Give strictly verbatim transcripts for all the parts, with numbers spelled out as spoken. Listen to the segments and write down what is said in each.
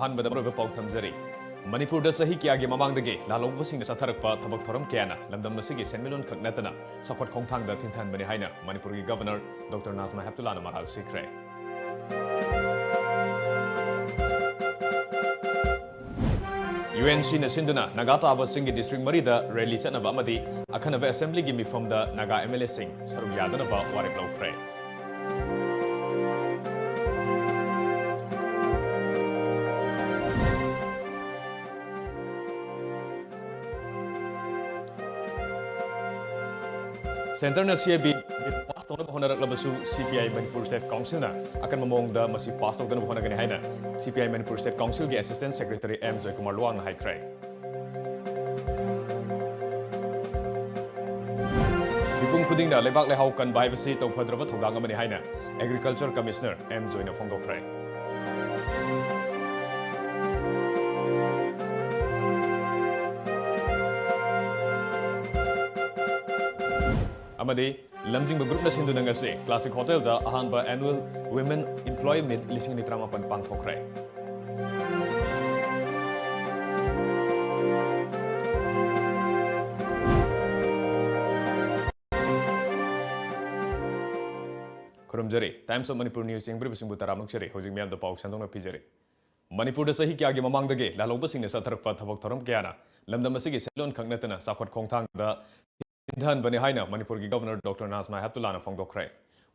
ꯑꯍꯥꯟꯕꯗ ꯃꯔꯨꯑꯣꯏꯕ ꯄꯥꯎ ꯊꯝꯖꯔꯤ꯫ ꯃꯅꯤꯄꯨꯔꯗ ꯆꯍꯤ ꯀꯌꯥꯒꯤ ꯃꯃꯥꯡꯗꯒꯤ ꯂꯥꯜꯍꯧꯕꯁꯤꯡꯅ ꯆꯠꯊꯔꯛꯄ ꯊꯕꯛ ꯊꯧꯔꯝ ꯀꯌꯥꯅ ꯂꯝꯗꯝ ꯑꯁꯤꯒꯤ ꯁꯦꯟꯃꯤꯠꯂꯣꯟ ꯈꯛ ꯅꯠꯇꯅ ꯆꯥꯎꯈꯠ ꯈꯣꯡꯊꯥꯡꯗ ꯊꯤꯟꯊꯍꯟꯕꯅꯤ ꯍꯥꯏꯅ ꯃꯅꯤꯄꯨꯔꯒꯤ Governor Doctor ꯅꯥꯖꯃꯥ ꯍꯦꯞꯇꯨꯂꯥꯅ ꯃꯔꯥꯜ ꯁꯤꯈ꯭ꯔꯦ꯫ UNCꯅ ꯁꯤꯟꯗꯨꯅ ꯅꯥꯒꯥ ꯇꯥꯕꯁꯤꯡꯒꯤ district ꯃꯔꯤꯗ rally ꯆꯠꯅꯕ ꯑꯃꯗꯤ ꯑꯈꯟꯅꯕ assemblyꯒꯤ ꯃꯤꯐꯝꯗ ꯅꯥꯒꯥ MLAꯁꯤꯡ ꯁꯔꯨꯛ ꯌꯥꯗꯅꯕ ꯋꯥꯔꯦꯞ ꯂꯧꯈ꯭ꯔꯦ꯫ Centreꯅ CAB bill pass ꯇꯧꯅꯕ ꯍꯣꯠꯅꯔꯛꯂꯕꯁꯨ, CPI Manipur State Councilꯅ ꯑꯀꯟꯕ ꯃꯑꯣꯡꯗ ꯃꯁꯤ pass ꯇꯧꯗꯅꯕ ꯍꯣꯠꯅꯒꯅꯤ ꯍꯥꯏꯅ CPI Manipur State Councilꯒꯤ Assistant Secretary M ꯖꯣꯏꯀꯨꯃꯥꯔ ꯂꯨꯋꯥꯡꯅ ꯍꯥꯏꯈ꯭ꯔꯦ꯫ ꯃꯤꯄꯨꯝ ꯈꯨꯗꯤꯡꯅ ꯂꯩꯕꯥꯛ ꯂꯩꯍꯥꯎ ꯀꯟꯕ ꯍꯥꯏꯕꯁꯤ ꯇꯧꯐꯗ꯭ꯔꯕ ꯊꯧꯗꯥꯡ ꯑꯃꯅꯤ ꯍꯥꯏꯅ Agriculture Commissioner M ꯖꯣꯏꯅ ꯐꯣꯡꯗꯣꯛꯈ꯭ꯔꯦ꯫ ꯑꯃꯗꯤ ꯂꯝꯖꯤꯡꯕ groupꯅ ꯁꯤꯟꯗꯨꯅ ꯉꯁꯤ Classic Hotelꯗ ꯑꯍꯥꯟꯕ Annual Women Employee Meet ꯂꯤꯁꯤꯡ ꯑꯅꯤ ꯇꯔꯥꯃꯥꯄꯟ ꯄꯥꯡꯊꯣꯛꯈ꯭ꯔꯦ꯫ ꯈꯨꯔꯨꯝꯖꯔꯤ꯫ Times of Manipur News ꯌꯦꯡꯕꯤꯔꯤꯕꯁꯤꯡꯕꯨ ꯇꯔꯥꯝꯅ ꯑꯣꯛꯆꯔꯤ꯫ ꯍꯧꯖꯤꯛ ꯃꯤꯌꯥꯝꯗ ꯄꯥꯎ ꯁꯟꯗꯣꯛꯅ ꯄꯤꯖꯔꯤ꯫ ꯃꯅꯤꯄꯨꯔꯗ ꯆꯍꯤ ꯀꯌꯥꯒꯤ ꯃꯃꯥꯡꯗꯒꯤ ꯂꯥꯜꯍꯧꯕꯁꯤꯡꯅ ꯆꯠꯊꯔꯛꯄ ꯊꯕꯛ ꯊꯧꯔꯝ ꯀꯌꯥꯅ ꯂꯝꯗꯝ ꯑꯁꯤꯒꯤ ꯁꯦꯟꯃꯤꯠꯂꯣꯟ ꯈꯛ ꯅꯠꯇꯅ ꯆꯥꯎꯈꯠ ꯈꯣꯡꯊꯥꯡꯗ ꯊꯤꯟꯊꯍꯟꯕꯅꯤ ꯍꯥꯏꯅ ꯃꯅꯤꯄꯨꯔꯒꯤ Governor Doctor ꯅꯥꯖꯃꯥ ꯍꯦꯞꯇꯨꯂꯥꯅ ꯐꯣꯡꯗꯣꯛꯈ꯭ꯔꯦ꯫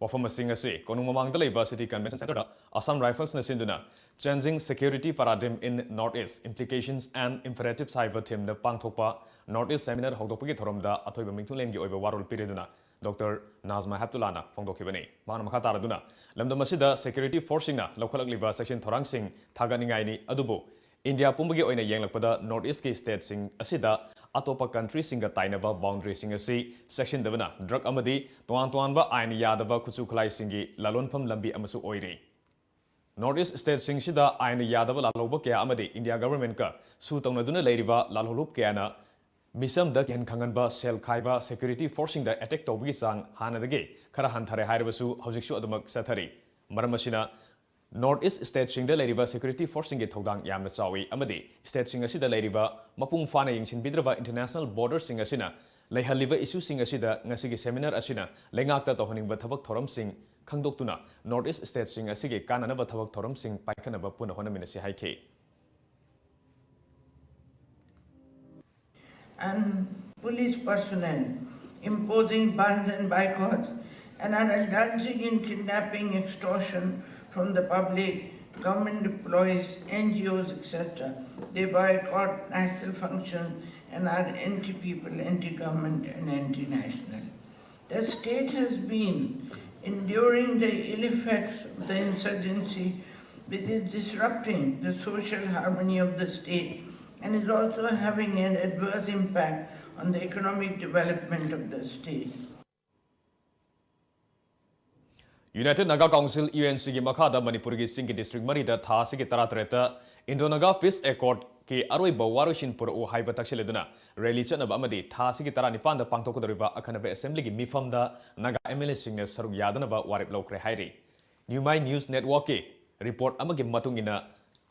ꯋꯥꯐꯝꯁꯤꯡ ꯑꯁꯤ ꯀꯣꯅꯨꯡ ꯃꯃꯥꯡꯗ ꯂꯩꯕ City Convention Centreꯗ Assam Riflesꯅ ꯁꯤꯟꯗꯨꯅ Changing Security Paradigm in North East, Implications and Imperatives ꯍꯥꯏꯕ themeꯗ ꯄꯥꯡꯊꯣꯛꯄ North East Seminar ꯍꯧꯗꯣꯛꯄꯒꯤ ꯊꯧꯔꯝꯗ ꯑꯊꯣꯏꯕ ꯃꯤꯡꯊꯣꯜꯂꯦꯟꯒꯤ ꯑꯣꯏꯕ ꯋꯥꯔꯣꯜ ꯄꯤꯔꯗꯨꯅ Doctor ꯅꯥꯖꯃꯥ ꯍꯦꯞꯇꯨꯂꯥꯅ ꯐꯣꯡꯗꯣꯛꯈꯤꯕꯅꯤ꯫ ꯃꯍꯥꯛꯅ ꯃꯈꯥ ꯇꯥꯔꯗꯨꯅ, ꯂꯝꯗꯝ ꯑꯁꯤꯗ security forceꯁꯤꯡꯅ ꯂꯧꯈꯠꯂꯛꯂꯤꯕ ꯆꯦꯛꯁꯤꯟ ꯊꯧꯔꯥꯡꯁꯤꯡ ꯊꯥꯒꯠꯅꯤꯡꯉꯥꯏꯅꯤ, ꯑꯗꯨꯕꯨ ꯏꯟꯗꯤꯌꯥ ꯄꯨꯝꯕꯒꯤ ꯑꯣꯏꯅ ꯌꯦꯡꯂꯛꯄꯗ North Eastꯀꯤ stateꯁꯤꯡ ꯑꯁꯤꯗ ꯑꯇꯣꯞꯄ countryꯁꯤꯡꯒ ꯇꯥꯏꯅꯕ boundaryꯁꯤꯡ ꯑꯁꯤ ꯆꯦꯛꯁꯤꯟꯗꯕꯅ drug ꯑꯃꯗꯤ ꯇꯣꯉꯥꯟ ꯇꯣꯉꯥꯟꯕ ꯑꯥꯏꯟ ꯌꯥꯗꯕ ꯈꯨꯠꯁꯨ ꯈꯨꯠꯂꯥꯏꯁꯤꯡꯒꯤ ꯂꯂꯣꯟꯐꯝ ꯂꯝꯕꯤ ꯑꯃꯁꯨ ꯑꯣꯏꯔꯤ꯫ North East stateꯁꯤꯡꯁꯤꯗ ꯑꯥꯏꯟ ꯌꯥꯗꯕ ꯂꯥꯜꯍꯧꯕ ꯀꯌꯥ ꯑꯃꯗꯤ ꯏꯟꯗꯤꯌꯥ governmentꯀ ꯁꯨ ꯇꯧꯅꯗꯨꯅ ꯂꯩꯔꯤꯕ ꯂꯥꯜꯍꯧꯂꯨꯞ ꯀꯌꯥꯅ ꯃꯤꯆꯝꯗ ꯀꯤꯍꯟ ꯈꯪꯍꯟꯕ, ꯁꯦꯜ ꯈꯥꯏꯕ, security forceꯁꯤꯡꯗ attack ꯇꯧꯕꯒꯤ ꯆꯥꯡ ꯍꯥꯟꯅꯗꯒꯤ ꯈꯔ ꯍꯟꯊꯔꯦ ꯍꯥꯏꯔꯕꯁꯨ ꯍꯧꯖꯤꯛꯁꯨ ꯑꯗꯨꯃꯛ ꯆꯠꯊꯔꯤ꯫ ꯃꯔꯝ ꯑꯁꯤꯅ North East stateꯁꯤꯡꯗ ꯂꯩꯔꯤꯕ security forceꯁꯤꯡꯒꯤ ꯊꯧꯗꯥꯡ ꯌꯥꯝꯅ ꯆꯥꯎꯏ ꯑꯃꯗꯤ stateꯁꯤꯡ ꯑꯁꯤꯗ ꯂꯩꯔꯤꯕ ꯃꯄꯨꯡ ꯐꯥꯅ ꯌꯦꯡꯁꯤꯟꯕꯤꯗ꯭ꯔꯕ international borderꯁꯤꯡ ꯑꯁꯤꯅ ꯂꯩꯍꯜꯂꯤꯕ issueꯁꯤꯡ ꯑꯁꯤꯗ ꯉꯁꯤꯒꯤ seminar ꯑꯁꯤꯅ ꯂꯩꯉꯥꯛꯇ ꯇꯧꯍꯟꯅꯤꯡꯕ ꯊꯕꯛ ꯊꯧꯔꯝꯁꯤꯡ ꯈꯪꯗꯣꯛꯇꯨꯅ North East stateꯁꯤꯡ ꯑꯁꯤꯒꯤ ꯀꯥꯟꯅꯅꯕ ꯊꯕꯛ ꯊꯧꯔꯝꯁꯤꯡ ꯄꯥꯏꯈꯠꯅꯕ ꯄꯨꯟꯅ ꯍꯣꯠꯅꯃꯤꯟꯅꯁꯤ ꯍꯥꯏꯈꯤ꯫ And police personnel, imposing bans and boycotts, and are indulging in kidnapping, extortion from the public. Government employees, N G Os, et cetera. They boycott national functions and are anti-people, anti-government, and anti-national. The state has been enduring the ill effects of the insurgency, which is disrupting the social harmony of the state and is also having an adverse impact on the economic development of the state. United Naga Council, UNCꯒꯤ ꯃꯈꯥꯗ ꯃꯅꯤꯄꯨꯔꯒꯤ ꯆꯤꯡꯒꯤ district ꯃꯔꯤꯗ ꯊꯥ ꯑꯁꯤꯒꯤ ꯇꯔꯥꯇꯔꯦꯠꯇ Indo-Naga Peace Accordꯀꯤ ꯑꯔꯣꯏꯕ ꯋꯥꯔꯣꯏꯁꯤꯟ ꯄꯨꯔꯛꯎ ꯍꯥꯏꯕ ꯇꯛꯁꯤꯜꯂꯗꯨꯅ rally ꯆꯠꯅꯕ ꯑꯃꯗꯤ ꯊꯥ ꯑꯁꯤꯒꯤ ꯇꯔꯥꯅꯤꯄꯥꯟꯗ ꯄꯥꯡꯊꯣꯛꯀꯗꯧꯔꯤꯕ ꯑꯈꯟꯅꯕ assemblyꯒꯤ ꯃꯤꯐꯝꯗ Naga MLAꯁꯤꯡꯅ ꯁꯔꯨꯛ ꯌꯥꯗꯅꯕ ꯋꯥꯔꯦꯞ ꯂꯧꯈ꯭ꯔꯦ ꯍꯥꯏꯔꯤ꯫ New Mind News Networkꯀꯤ report ꯑꯃꯒꯤ ꯃꯇꯨꯡ ꯏꯟꯅ,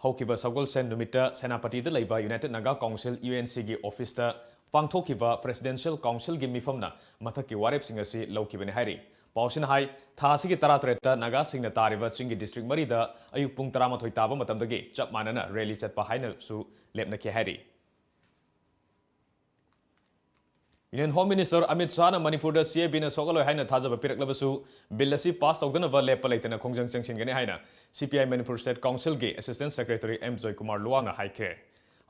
ꯍꯧꯈꯤꯕ ꯁꯒꯣꯜꯁꯦꯟ ꯅꯨꯃꯤꯠꯇ ꯁꯦꯅꯥꯄꯇꯤꯗ ꯂꯩꯕ United Naga Council, UNCꯒꯤ officeꯇ ꯄꯥꯡꯊꯣꯛꯈꯤꯕ Presidential Councilꯒꯤ ꯃꯤꯐꯝꯅ ꯃꯊꯛꯀꯤ ꯋꯥꯔꯦꯞꯁꯤꯡ ꯑꯁꯤ ꯂꯧꯈꯤꯕꯅꯤ ꯍꯥꯏꯔꯤ꯫ ꯄꯥꯎꯁꯤꯅ ꯍꯥꯏ, ꯊꯥ ꯑꯁꯤꯒꯤ ꯇꯔꯥꯇꯔꯦꯠꯇ ꯅꯥꯒꯥꯁꯤꯡꯅ ꯇꯥꯔꯤꯕ ꯆꯤꯡꯒꯤ district ꯃꯔꯤꯗ ꯑꯌꯨꯛ ꯄꯨꯡ ꯇꯔꯥꯃꯥꯊꯣꯏ ꯇꯥꯕ ꯃꯇꯝꯗꯒꯤ ꯆꯞ ꯃꯥꯟꯅꯅ rally ꯆꯠꯄ ꯍꯥꯏꯅꯁꯨ ꯂꯦꯞꯅꯈꯤ ꯍꯥꯏꯔꯤ꯫ Union Home Minister ꯑꯃꯤꯠ ꯁꯥꯍꯅ ꯃꯅꯤꯄꯨꯔꯗ CABꯅ ꯁꯣꯛꯍꯜꯂꯣꯏ ꯍꯥꯏꯅ ꯊꯥꯖꯕ ꯄꯤꯔꯛꯂꯕꯁꯨ, bill ꯑꯁꯤ pass ꯇꯧꯗꯅꯕ ꯂꯦꯞꯄ ꯂꯩꯇꯅ ꯈꯣꯡꯖꯪ ꯆꯪꯁꯤꯟꯒꯅꯤ ꯍꯥꯏꯅ CPI Manipur State Councilꯒꯤ Assistant Secretary ꯑꯦꯝ ꯖꯣꯏꯀꯨꯃꯥꯔ ꯂꯨꯋꯥꯡꯅ ꯍꯥꯏꯈ꯭ꯔꯦ꯫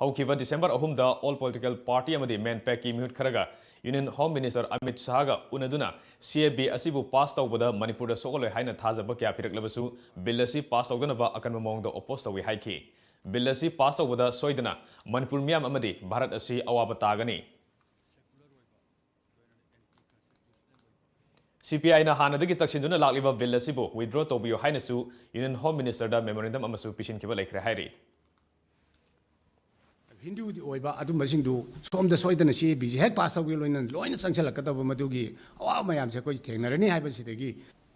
ꯍꯧꯈꯤꯕ December ꯑꯍꯨꯝꯗ all political party ꯑꯃꯗꯤ MANPACꯀꯤ ꯃꯤꯍꯨꯠ ꯈꯔꯒ Union Home Minister Amit ꯁꯥꯍꯒ ꯎꯅꯗꯨꯅ CAB ꯑꯁꯤꯕꯨ pass ꯇꯧꯕꯗ ꯃꯅꯤꯄꯨꯔꯗ ꯁꯣꯛꯍꯜꯂꯣꯏ ꯍꯥꯏꯅ ꯊꯥꯖꯕ ꯀꯌꯥ ꯄꯤꯔꯛꯂꯕꯁꯨ, bill ꯑꯁꯤ pass ꯇꯧꯗꯅꯕ ꯑꯀꯟꯕ ꯃꯑꯣꯡꯗ oppose ꯇꯧꯏ ꯍꯥꯏꯈꯤ꯫ Bill ꯑꯁꯤ pass ꯇꯧꯕꯗ ꯁꯣꯏꯗꯅ ꯃꯅꯤꯄꯨꯔ ꯃꯤꯌꯥꯝ ꯑꯃꯗꯤ ꯚꯥꯔꯠ ꯑꯁꯤ ꯑꯋꯥꯕ ꯇꯥꯒꯅꯤ꯫ CPIꯅ ꯍꯥꯟꯅꯗꯒꯤ ꯇꯛꯁꯤꯟꯗꯨꯅ ꯂꯥꯛꯂꯤꯕ bill ꯑꯁꯤꯕꯨ withdraw ꯇꯧꯕꯤꯌꯨ ꯍꯥꯏꯅꯁꯨ Union Home Ministerꯗ memorandum ꯑꯃꯁꯨ ꯄꯤꯁꯤꯟꯈꯤꯕ ꯂꯩꯈ꯭ꯔꯦ ꯍꯥꯏꯔꯤ꯫ ꯍꯤꯟꯗꯨꯒꯤ ꯑꯣꯏꯕ ꯑꯗꯨꯝꯕꯁꯤꯡꯗꯨ ꯁꯣꯝꯗ ꯁꯣꯏꯗꯅ CABꯁꯤ ꯍꯦꯛ pass ꯇꯧꯕꯒ ꯂꯣꯏꯅꯅ ꯂꯣꯏꯅ ꯆꯪꯁꯤꯜꯂꯛꯀꯗꯕ ꯃꯗꯨꯒꯤ ꯑꯋꯥꯕ ꯃꯌꯥꯝꯁꯦ ꯑꯩꯈꯣꯏ ꯊꯦꯡꯅꯔꯅꯤ ꯍꯥꯏꯕꯁꯤꯗꯒꯤ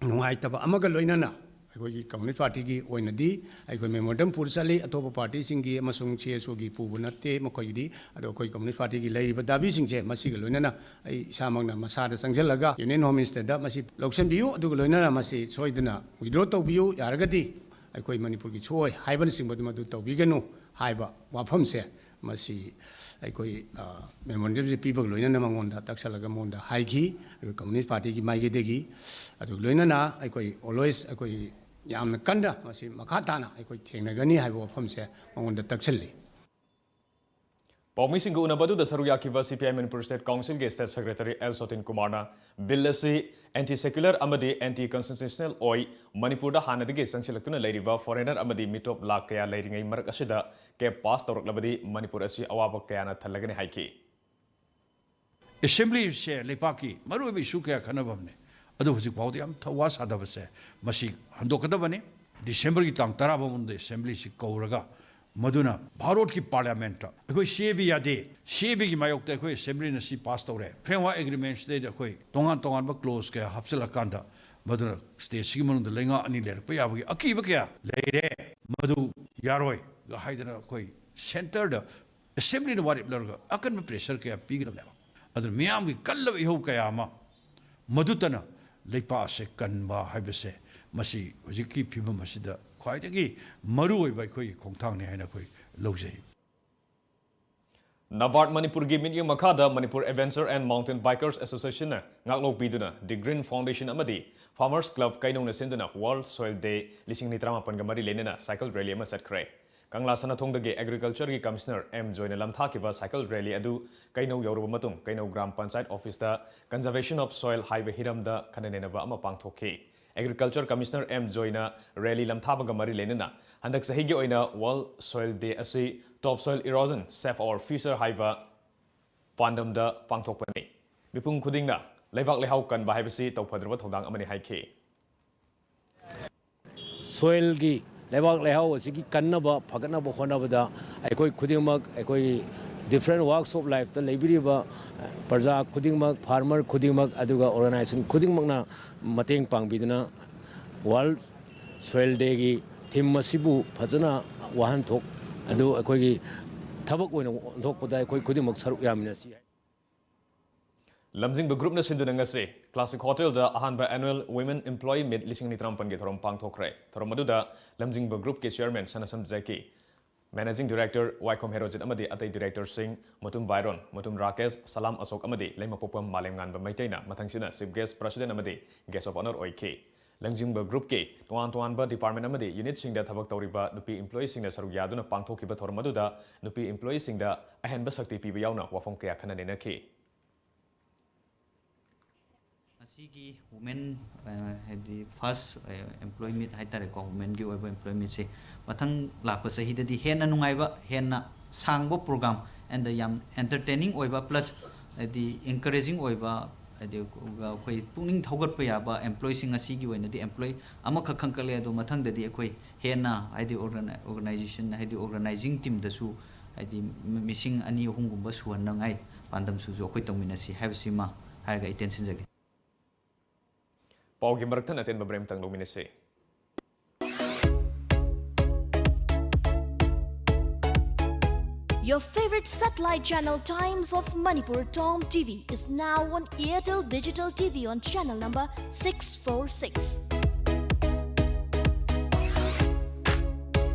ꯅꯨꯡꯉꯥꯏꯇꯕ ꯑꯃꯒ ꯂꯣꯏꯅꯅ ꯑꯩꯈꯣꯏꯒꯤ ꯀꯝꯃꯨꯅꯤꯁ ꯄꯥꯔꯇꯤꯒꯤ ꯑꯣꯏꯅꯗꯤ ꯑꯩꯈꯣꯏ ꯃꯦꯃꯣꯔꯦꯟꯗꯝ ꯄꯨꯔ ꯆꯠꯂꯤ꯫ ꯑꯇꯣꯞꯄ ꯄꯥꯔꯇꯤꯁꯤꯡꯒꯤ ꯑꯃꯁꯨꯡ ꯁꯤ ꯑꯦꯁ ꯑꯣꯒꯤ ꯄꯨꯕ ꯅꯠꯇꯦ ꯃꯈꯣꯏꯒꯤꯗꯤ꯫ ꯑꯗꯣ ꯑꯩꯈꯣꯏ ꯀꯝꯃꯨꯅꯤꯁ ꯄꯥꯔꯇꯤꯒꯤ ꯂꯩꯔꯤꯕ ꯗꯥꯕꯤꯁꯤꯡꯁꯦ ꯃꯁꯤꯒ ꯂꯣꯏꯅꯅ ꯑꯩ ꯏꯁꯥꯃꯛꯅ ꯃꯁꯥꯗ ꯆꯪꯁꯤꯜꯂꯒ ꯌꯨꯅꯤꯌꯟ ꯍꯣꯝ ꯃꯤꯅꯤꯁꯇꯔꯗ ꯃꯁꯤ ꯂꯧꯁꯤꯟꯕꯤꯌꯨ, ꯑꯗꯨꯒ ꯂꯣꯏꯅꯅ ꯃꯁꯤ ꯁꯣꯏꯗꯅ ꯋꯤꯗ꯭ꯔꯣ ꯇꯧꯕꯤꯌꯨ, ꯌꯥꯔꯒꯗꯤ ꯑꯩꯈꯣꯏ ꯃꯅꯤꯄꯨꯔꯒꯤ ꯁꯣꯏ ꯍꯥꯏꯕꯅꯆꯤꯡꯕꯗꯨ ꯃꯗꯨ ꯇꯧꯕꯤꯒꯅꯨ ꯍꯥꯏꯕ ꯋꯥꯐꯝꯁꯦ ꯃꯁꯤ ꯑꯩꯈꯣꯏ, ꯑ, ꯃꯦꯃꯣꯔꯦꯟꯗꯝꯁꯦ ꯄꯤꯕꯒ ꯂꯣꯏꯅꯅ ꯃꯉꯣꯟꯗ ꯇꯛꯁꯜꯂꯒ ꯃꯉꯣꯟꯗ ꯍꯥꯏꯈꯤ꯫ ꯑꯩꯈꯣꯏ ꯀꯝꯃꯨꯅꯤꯁ ꯄꯥꯔꯇꯤꯒꯤ ꯃꯥꯏꯀꯩꯗꯒꯤ, ꯑꯗꯨꯒ ꯂꯣꯏꯅꯅ ꯑꯩꯈꯣꯏ always ꯑꯩꯈꯣꯏ ꯌꯥꯝꯅ ꯀꯟꯅ ꯃꯁꯤ ꯃꯈꯥ ꯇꯥꯅ ꯑꯩꯈꯣꯏ ꯊꯦꯡꯅꯒꯅꯤ ꯍꯥꯏꯕ ꯋꯥꯐꯝꯁꯦ ꯃꯉꯣꯟꯗ ꯇꯛꯁꯜꯂꯤ꯫ ꯄꯥꯎꯃꯤꯁꯤꯡꯒ ꯎꯅꯕ ꯑꯗꯨꯗ ꯁꯔꯨꯛ ꯌꯥꯈꯤꯕ ꯁꯤ ꯄꯤ ꯑꯥꯏ ꯃꯅꯤꯄꯨꯔ ꯁ꯭ꯇꯦꯠ ꯀꯥꯎꯟꯁꯤꯜꯒꯤ ꯁ꯭ꯇꯦꯠ ꯁꯦꯀ꯭ꯔꯦꯇꯔꯤ ꯑꯦꯜ ꯁꯣꯇꯤꯟ ꯀꯨꯃꯥꯔꯅ ꯕꯤꯜ ꯑꯁꯤ ꯑꯦꯟꯇꯤ ꯁꯦꯀ꯭ꯌꯨꯂꯔ ꯑꯃꯗꯤ ꯑꯦꯟꯇꯤ ꯀꯟꯁꯇꯤꯇ꯭ꯌꯨꯁꯅꯦꯜ ꯑꯣꯏ, ꯃꯅꯤꯄꯨꯔꯗ ꯍꯥꯟꯅꯗꯒꯤ ꯆꯪꯁꯤꯜꯂꯛꯇꯨꯅ ꯂꯩꯔꯤꯕ ꯐꯣꯔꯦꯅꯔ ꯑꯃꯗꯤ ꯃꯤꯇꯣꯞ ꯂꯥꯈ ꯀꯌꯥ ꯂꯩꯔꯤꯉꯩ ꯃꯔꯛ ꯑꯁꯤꯗ ꯀꯦꯞ ꯄꯥꯁ ꯇꯧꯔꯛꯂꯕꯗꯤ ꯃꯅꯤꯄꯨꯔ ꯑꯁꯤ ꯑꯋꯥꯕ ꯀꯌꯥꯅ ꯊꯜꯂꯒꯅꯤ ꯍꯥꯏꯈꯤ꯫ ꯑꯦꯁꯦꯝꯕ꯭ꯂꯤꯁꯦ ꯂꯩꯄꯥꯛꯀꯤ ꯃꯔꯨꯑꯣꯏꯕ ꯏꯁꯨ ꯀꯌꯥ ꯈꯟꯅꯐꯝꯅꯦ꯫ ꯑꯗꯨ ꯍꯧꯖꯤꯛ ꯐꯥꯎꯗ ꯌꯥꯝ ꯊꯧꯋꯥ ꯁꯥꯗꯕꯁꯦ ꯃꯁꯤ ꯍꯟꯗꯣꯛꯀꯗꯕꯅꯤ꯫ ꯗꯤꯁꯦꯝꯕꯔꯒꯤ ꯇꯥꯡ ꯇꯔꯥ ꯐꯥꯎꯕ ꯃꯅꯨꯡꯗ ꯑꯦꯁꯦꯝꯕ꯭ꯂꯤꯁꯤ ꯀꯧꯔꯒ ꯃꯗꯨꯅ ꯚꯥꯔꯠꯀꯤ ꯄꯥꯔꯂꯤꯌꯥꯃꯦꯟꯠꯇ ꯑꯩꯈꯣꯏ ꯁꯤ ꯑꯦ ꯕꯤ ꯌꯥꯗꯦ, ꯁꯤ ꯑꯦ ꯕꯤꯒꯤ ꯃꯥꯌꯣꯛꯇ ꯑꯩꯈꯣꯏ ꯑꯦꯁꯦꯝꯕ꯭ꯂꯤꯅ ꯁꯤ ꯄꯥꯁ ꯇꯧꯔꯦ, ꯐ꯭ꯔꯦꯝꯋꯥꯔꯛ ꯑꯦꯒ꯭ꯔꯤꯃꯦꯟꯠꯁꯤꯗꯩꯗ ꯑꯩꯈꯣꯏ ꯇꯣꯉꯥꯟ ꯇꯣꯉꯥꯟꯕ ꯀ꯭ꯂꯣꯖ ꯀꯌꯥ ꯍꯥꯞꯆꯤꯜꯂꯀꯥꯟꯗ ꯃꯗꯨꯅ ꯁ꯭ꯇꯦꯠꯁꯤꯒꯤ ꯃꯅꯨꯡꯗ ꯂꯩꯉꯥꯛ ꯑꯅꯤ ꯂꯩꯔꯛꯄ ꯌꯥꯕꯒꯤ ꯑꯀꯤꯕ ꯀꯌꯥ ꯂꯩꯔꯦ꯫ ꯃꯗꯨ ꯌꯥꯔꯣꯏꯒ ꯍꯥꯏꯗꯅ ꯑꯩꯈꯣꯏ ꯁꯦꯟꯇꯔꯗ ꯑꯦꯁꯦꯝꯕ꯭ꯂꯤꯅ ꯋꯥꯔꯦꯞ ꯂꯧꯔꯒ ꯑꯀꯟꯕ ꯄ꯭ꯔꯦꯁꯔ ꯀꯌꯥ ꯄꯤꯒꯗꯕꯅꯦꯕ꯫ ꯑꯗꯨꯅ ꯃꯤꯌꯥꯝꯒꯤ ꯀꯜꯂꯕ ꯏꯍꯧ ꯀꯌꯥ ꯑꯃ ꯃꯗꯨꯇꯅ ꯂꯩꯄꯥꯛ ꯑꯁꯦ ꯀꯟꯕ ꯍꯥꯏꯕꯁꯦ ꯃꯁꯤ ꯍꯧꯖꯤꯛꯀꯤ ꯐꯤꯕꯝ ꯑꯁꯤꯗ ꯈ꯭ꯋꯥꯏꯗꯒꯤ ꯃꯔꯨꯑꯣꯏꯕ ꯑꯩꯈꯣꯏꯒꯤ ꯈꯣꯡꯊꯥꯡꯅꯤ ꯍꯥꯏꯅ ꯑꯩꯈꯣꯏ ꯂꯧꯖꯩ꯫ ꯅꯕꯥꯔꯗ ꯃꯅꯤꯄꯨꯔꯒꯤ ꯃꯤꯠꯌꯦꯡ ꯃꯈꯥꯗ Manipur Adventure and Mountain Bikers Associationꯅ ꯉꯥꯛꯂꯧ ꯄꯤꯗꯨꯅ The Green Foundation ꯑꯃꯗꯤ Farmers Club ꯀꯩꯅꯧꯅ ꯁꯤꯟꯗꯨꯅ World Soil Day ꯂꯤꯁꯤꯡ ꯑꯅꯤ ꯇꯔꯥꯃꯥꯄꯟꯒ ꯃꯔꯤ ꯂꯩꯅꯅ ꯁꯥꯏꯀꯜ ꯔꯦꯂꯤ ꯑꯃ ꯆꯠꯈ꯭ꯔꯦ꯫ ꯀꯪꯂꯥ ꯁꯅꯥꯊꯣꯡꯗꯒꯤ ꯑꯦꯒ꯭ꯔꯤꯀꯜꯆꯔꯒꯤ ꯀꯃꯤꯁꯅꯔ ꯑꯦꯝ ꯖꯣꯏꯅ ꯂꯝꯊꯥꯈꯤꯕ ꯁꯥꯏꯀꯜ ꯔꯦꯂꯤ ꯑꯗꯨ ꯀꯩꯅꯧ ꯌꯧꯔꯕ ꯃꯇꯨꯡ ꯀꯩꯅꯧ ꯒ꯭ꯔꯥꯝ ꯄꯟꯆꯥꯌꯠ ꯑꯣꯐꯤꯁꯇ Conservation of Soil ꯍꯥꯏꯕ ꯍꯤꯔꯝꯗ ꯈꯟꯅ ꯅꯩꯅꯕ ꯑꯃ ꯄꯥꯡꯊꯣꯛꯈꯤ꯫ ꯑꯦꯒ꯭ꯔꯤꯀꯜꯆꯔ ꯀꯃꯤꯁꯅꯔ ꯑꯦꯝ ꯖꯣꯏꯅ ꯔꯦꯂꯤ ꯂꯝꯊꯥꯕꯒ ꯃꯔꯤ ꯂꯩꯅꯅ ꯍꯟꯗꯛ ꯆꯍꯤꯒꯤ ꯑꯣꯏꯅ World Soil Day ꯑꯁꯤ Top Soil Erosion, Save Our Future ꯍꯥꯏꯕ ꯄꯥꯟꯗꯝꯗ ꯄꯥꯡꯊꯣꯛꯄꯅꯤ꯫ ꯃꯤꯄꯨꯝ ꯈꯨꯗꯤꯡꯅ ꯂꯩꯕꯥꯛ ꯂꯩꯍꯥꯎ ꯀꯟꯕ ꯍꯥꯏꯕꯁꯤ ꯇꯧꯐꯗ꯭ꯔꯕ ꯊꯧꯗꯥꯡ ꯑꯃꯅꯤ ꯍꯥꯏꯈꯤ꯫ ꯁꯣꯏꯜꯒꯤ, ꯂꯩꯕꯥꯛ ꯂꯩꯍꯥꯎ ꯑꯁꯤꯒꯤ ꯀꯟꯅꯕ ꯐꯒꯠꯅꯕ ꯍꯣꯠꯅꯕꯗ ꯑꯩꯈꯣꯏ ꯈꯨꯗꯤꯡꯃꯛ, ꯑꯩꯈꯣꯏꯒꯤ different walks of lifeꯇ ꯂꯩꯕꯤꯔꯤꯕ ꯄ꯭ꯔꯖꯥ ꯈꯨꯗꯤꯡꯃꯛ, ꯐꯥꯔꯃꯔ ꯈꯨꯗꯤꯡꯃꯛ, ꯑꯗꯨꯒ ꯑꯣꯔꯒꯅꯥꯏꯖꯦꯁꯟ ꯈꯨꯗꯤꯡꯃꯛꯅ ꯃꯇꯦꯡ ꯄꯥꯡꯕꯤꯗꯨꯅ World Soil Dayꯒꯤ theme ꯑꯁꯤꯕꯨ ꯐꯖꯅ ꯋꯥꯍꯟꯊꯣꯛ ꯑꯗꯨ ꯑꯩꯈꯣꯏꯒꯤ ꯊꯕꯛ ꯑꯣꯏꯅ ꯑꯣꯟꯊꯣꯛꯄꯗ ꯑꯩꯈꯣꯏ ꯈꯨꯗꯤꯡꯃꯛ ꯁꯔꯨꯛ ꯌꯥꯃꯤꯟꯅꯁꯤ꯫ ꯂꯝꯖꯤꯡꯕ groupꯅ ꯁꯤꯟꯗꯨꯅ ꯉꯁꯤ Classic Hotelꯗ ꯑꯍꯥꯟꯕ Annual Women Employee Meet ꯂꯤꯁꯤꯡ ꯑꯅꯤ ꯇꯔꯥꯃꯥꯄꯟꯒꯤ ꯊꯧꯔꯝ ꯄꯥꯡꯊꯣꯛꯈ꯭ꯔꯦ꯫ ꯊꯧꯔꯝ ꯑꯗꯨꯗ ꯂꯝꯖꯤꯡꯕ groupꯀꯤ chairman ꯁꯅꯥꯁꯝ ꯖꯦꯀꯤ, managing director ꯋꯥꯏꯈꯣꯝ ꯍꯦꯔꯣꯖꯤꯠ ꯑꯃꯗꯤ ꯑꯇꯩ directorꯁꯤꯡ ꯃꯨꯇꯨꯝ ꯕꯥꯏꯔꯣꯟ, ꯃꯨꯇꯨꯝ ꯔꯥꯀꯦꯁ, ꯁꯂꯥꯝ ꯑꯁꯣꯛ ꯑꯃꯗꯤ ꯂꯩꯃꯄꯣꯛꯄꯝ ꯃꯥꯂꯦꯝꯉꯥꯟꯕ ꯃꯩꯇꯩꯅ ꯃꯊꯪꯁꯤꯠꯅ chief guest, president ꯑꯃꯗꯤ guest of honour ꯑꯣꯏꯈꯤ꯫ ꯂꯪꯖꯤꯡꯕ groupꯀꯤ ꯇꯣꯉꯥꯟ ꯇꯣꯉꯥꯟꯕ department ꯑꯃꯗꯤ unitꯁꯤꯡꯗ ꯊꯕꯛ ꯇꯧꯔꯤꯕ ꯅꯨꯄꯤ employeeꯁꯤꯡꯅ ꯁꯔꯨꯛ ꯌꯥꯗꯨꯅ ꯄꯥꯡꯊꯣꯛꯈꯤꯕ ꯊꯧꯔꯝ ꯑꯗꯨꯗ ꯅꯨꯄꯤ employeeꯁꯤꯡꯗ ꯑꯍꯦꯟꯕ ꯁꯛꯇꯤ ꯄꯤꯕ ꯌꯥꯎꯅ ꯋꯥꯐꯝ ꯀꯌꯥ ꯈꯟꯅ ꯅꯩꯅꯈꯤ꯫ ꯃꯁꯤꯒꯤ women, ꯑ, ꯍꯥꯏꯕꯗꯤ first, ꯑ, employee meet ꯍꯥꯏꯇꯥꯔꯦꯀꯣ, womenꯒꯤ ꯑꯣꯏꯕ employee meetꯁꯦ ꯃꯊꯪ ꯂꯥꯛꯄ ꯆꯍꯤꯗꯗꯤ ꯍꯦꯟꯅ ꯅꯨꯡꯉꯥꯏꯕ, ꯍꯦꯟꯅ ꯁꯥꯡꯕ program and ꯌꯥꯝ entertaining ꯑꯣꯏꯕ plus ꯍꯥꯏꯗꯤ encouraging ꯑꯣꯏꯕ, ꯍꯥꯏꯗꯤ ꯑꯩꯈꯣꯏ ꯄꯨꯛꯅꯤꯡ ꯊꯧꯒꯠꯄ ꯌꯥꯕ employeeꯁꯤꯡ ꯑꯁꯤꯒꯤ ꯑꯣꯏꯅꯗꯤ employee ꯑꯃꯈꯛ ꯈꯟꯒꯠꯂꯦ꯫ ꯑꯗꯣ ꯃꯊꯪꯗꯗꯤ ꯑꯩꯈꯣꯏ ꯍꯦꯟꯅ ꯍꯥꯏꯗꯤ organi-, organization ꯍꯥꯏꯗꯤ organizing teamꯗꯁꯨ ꯍꯥꯏꯗꯤ ꯃꯤꯁꯤꯡ ꯑꯅꯤ ꯑꯍꯨꯝꯒꯨꯝꯕ ꯁꯨꯍꯟꯅꯉꯥꯏ ꯄꯥꯟꯗꯝꯁꯨ ꯑꯩꯈꯣꯏ ꯇꯧꯃꯤꯟꯅꯁꯤ ꯍꯥꯏꯕꯁꯤꯃ ꯍꯥꯏꯔꯒ ꯑꯩ ꯇꯦꯟꯁꯤꯟꯖꯒꯦ꯫ ꯄꯥꯎꯒꯤ ꯃꯔꯛ ꯊꯠꯅ ꯑꯇꯦꯟꯕ break ꯑꯃꯇꯪ ꯂꯧꯃꯤꯟꯅꯁꯤ꯫ Your favorite satellite channel Times of Manipur Tom T V is now on Airtel Digital T V on channel number six four six.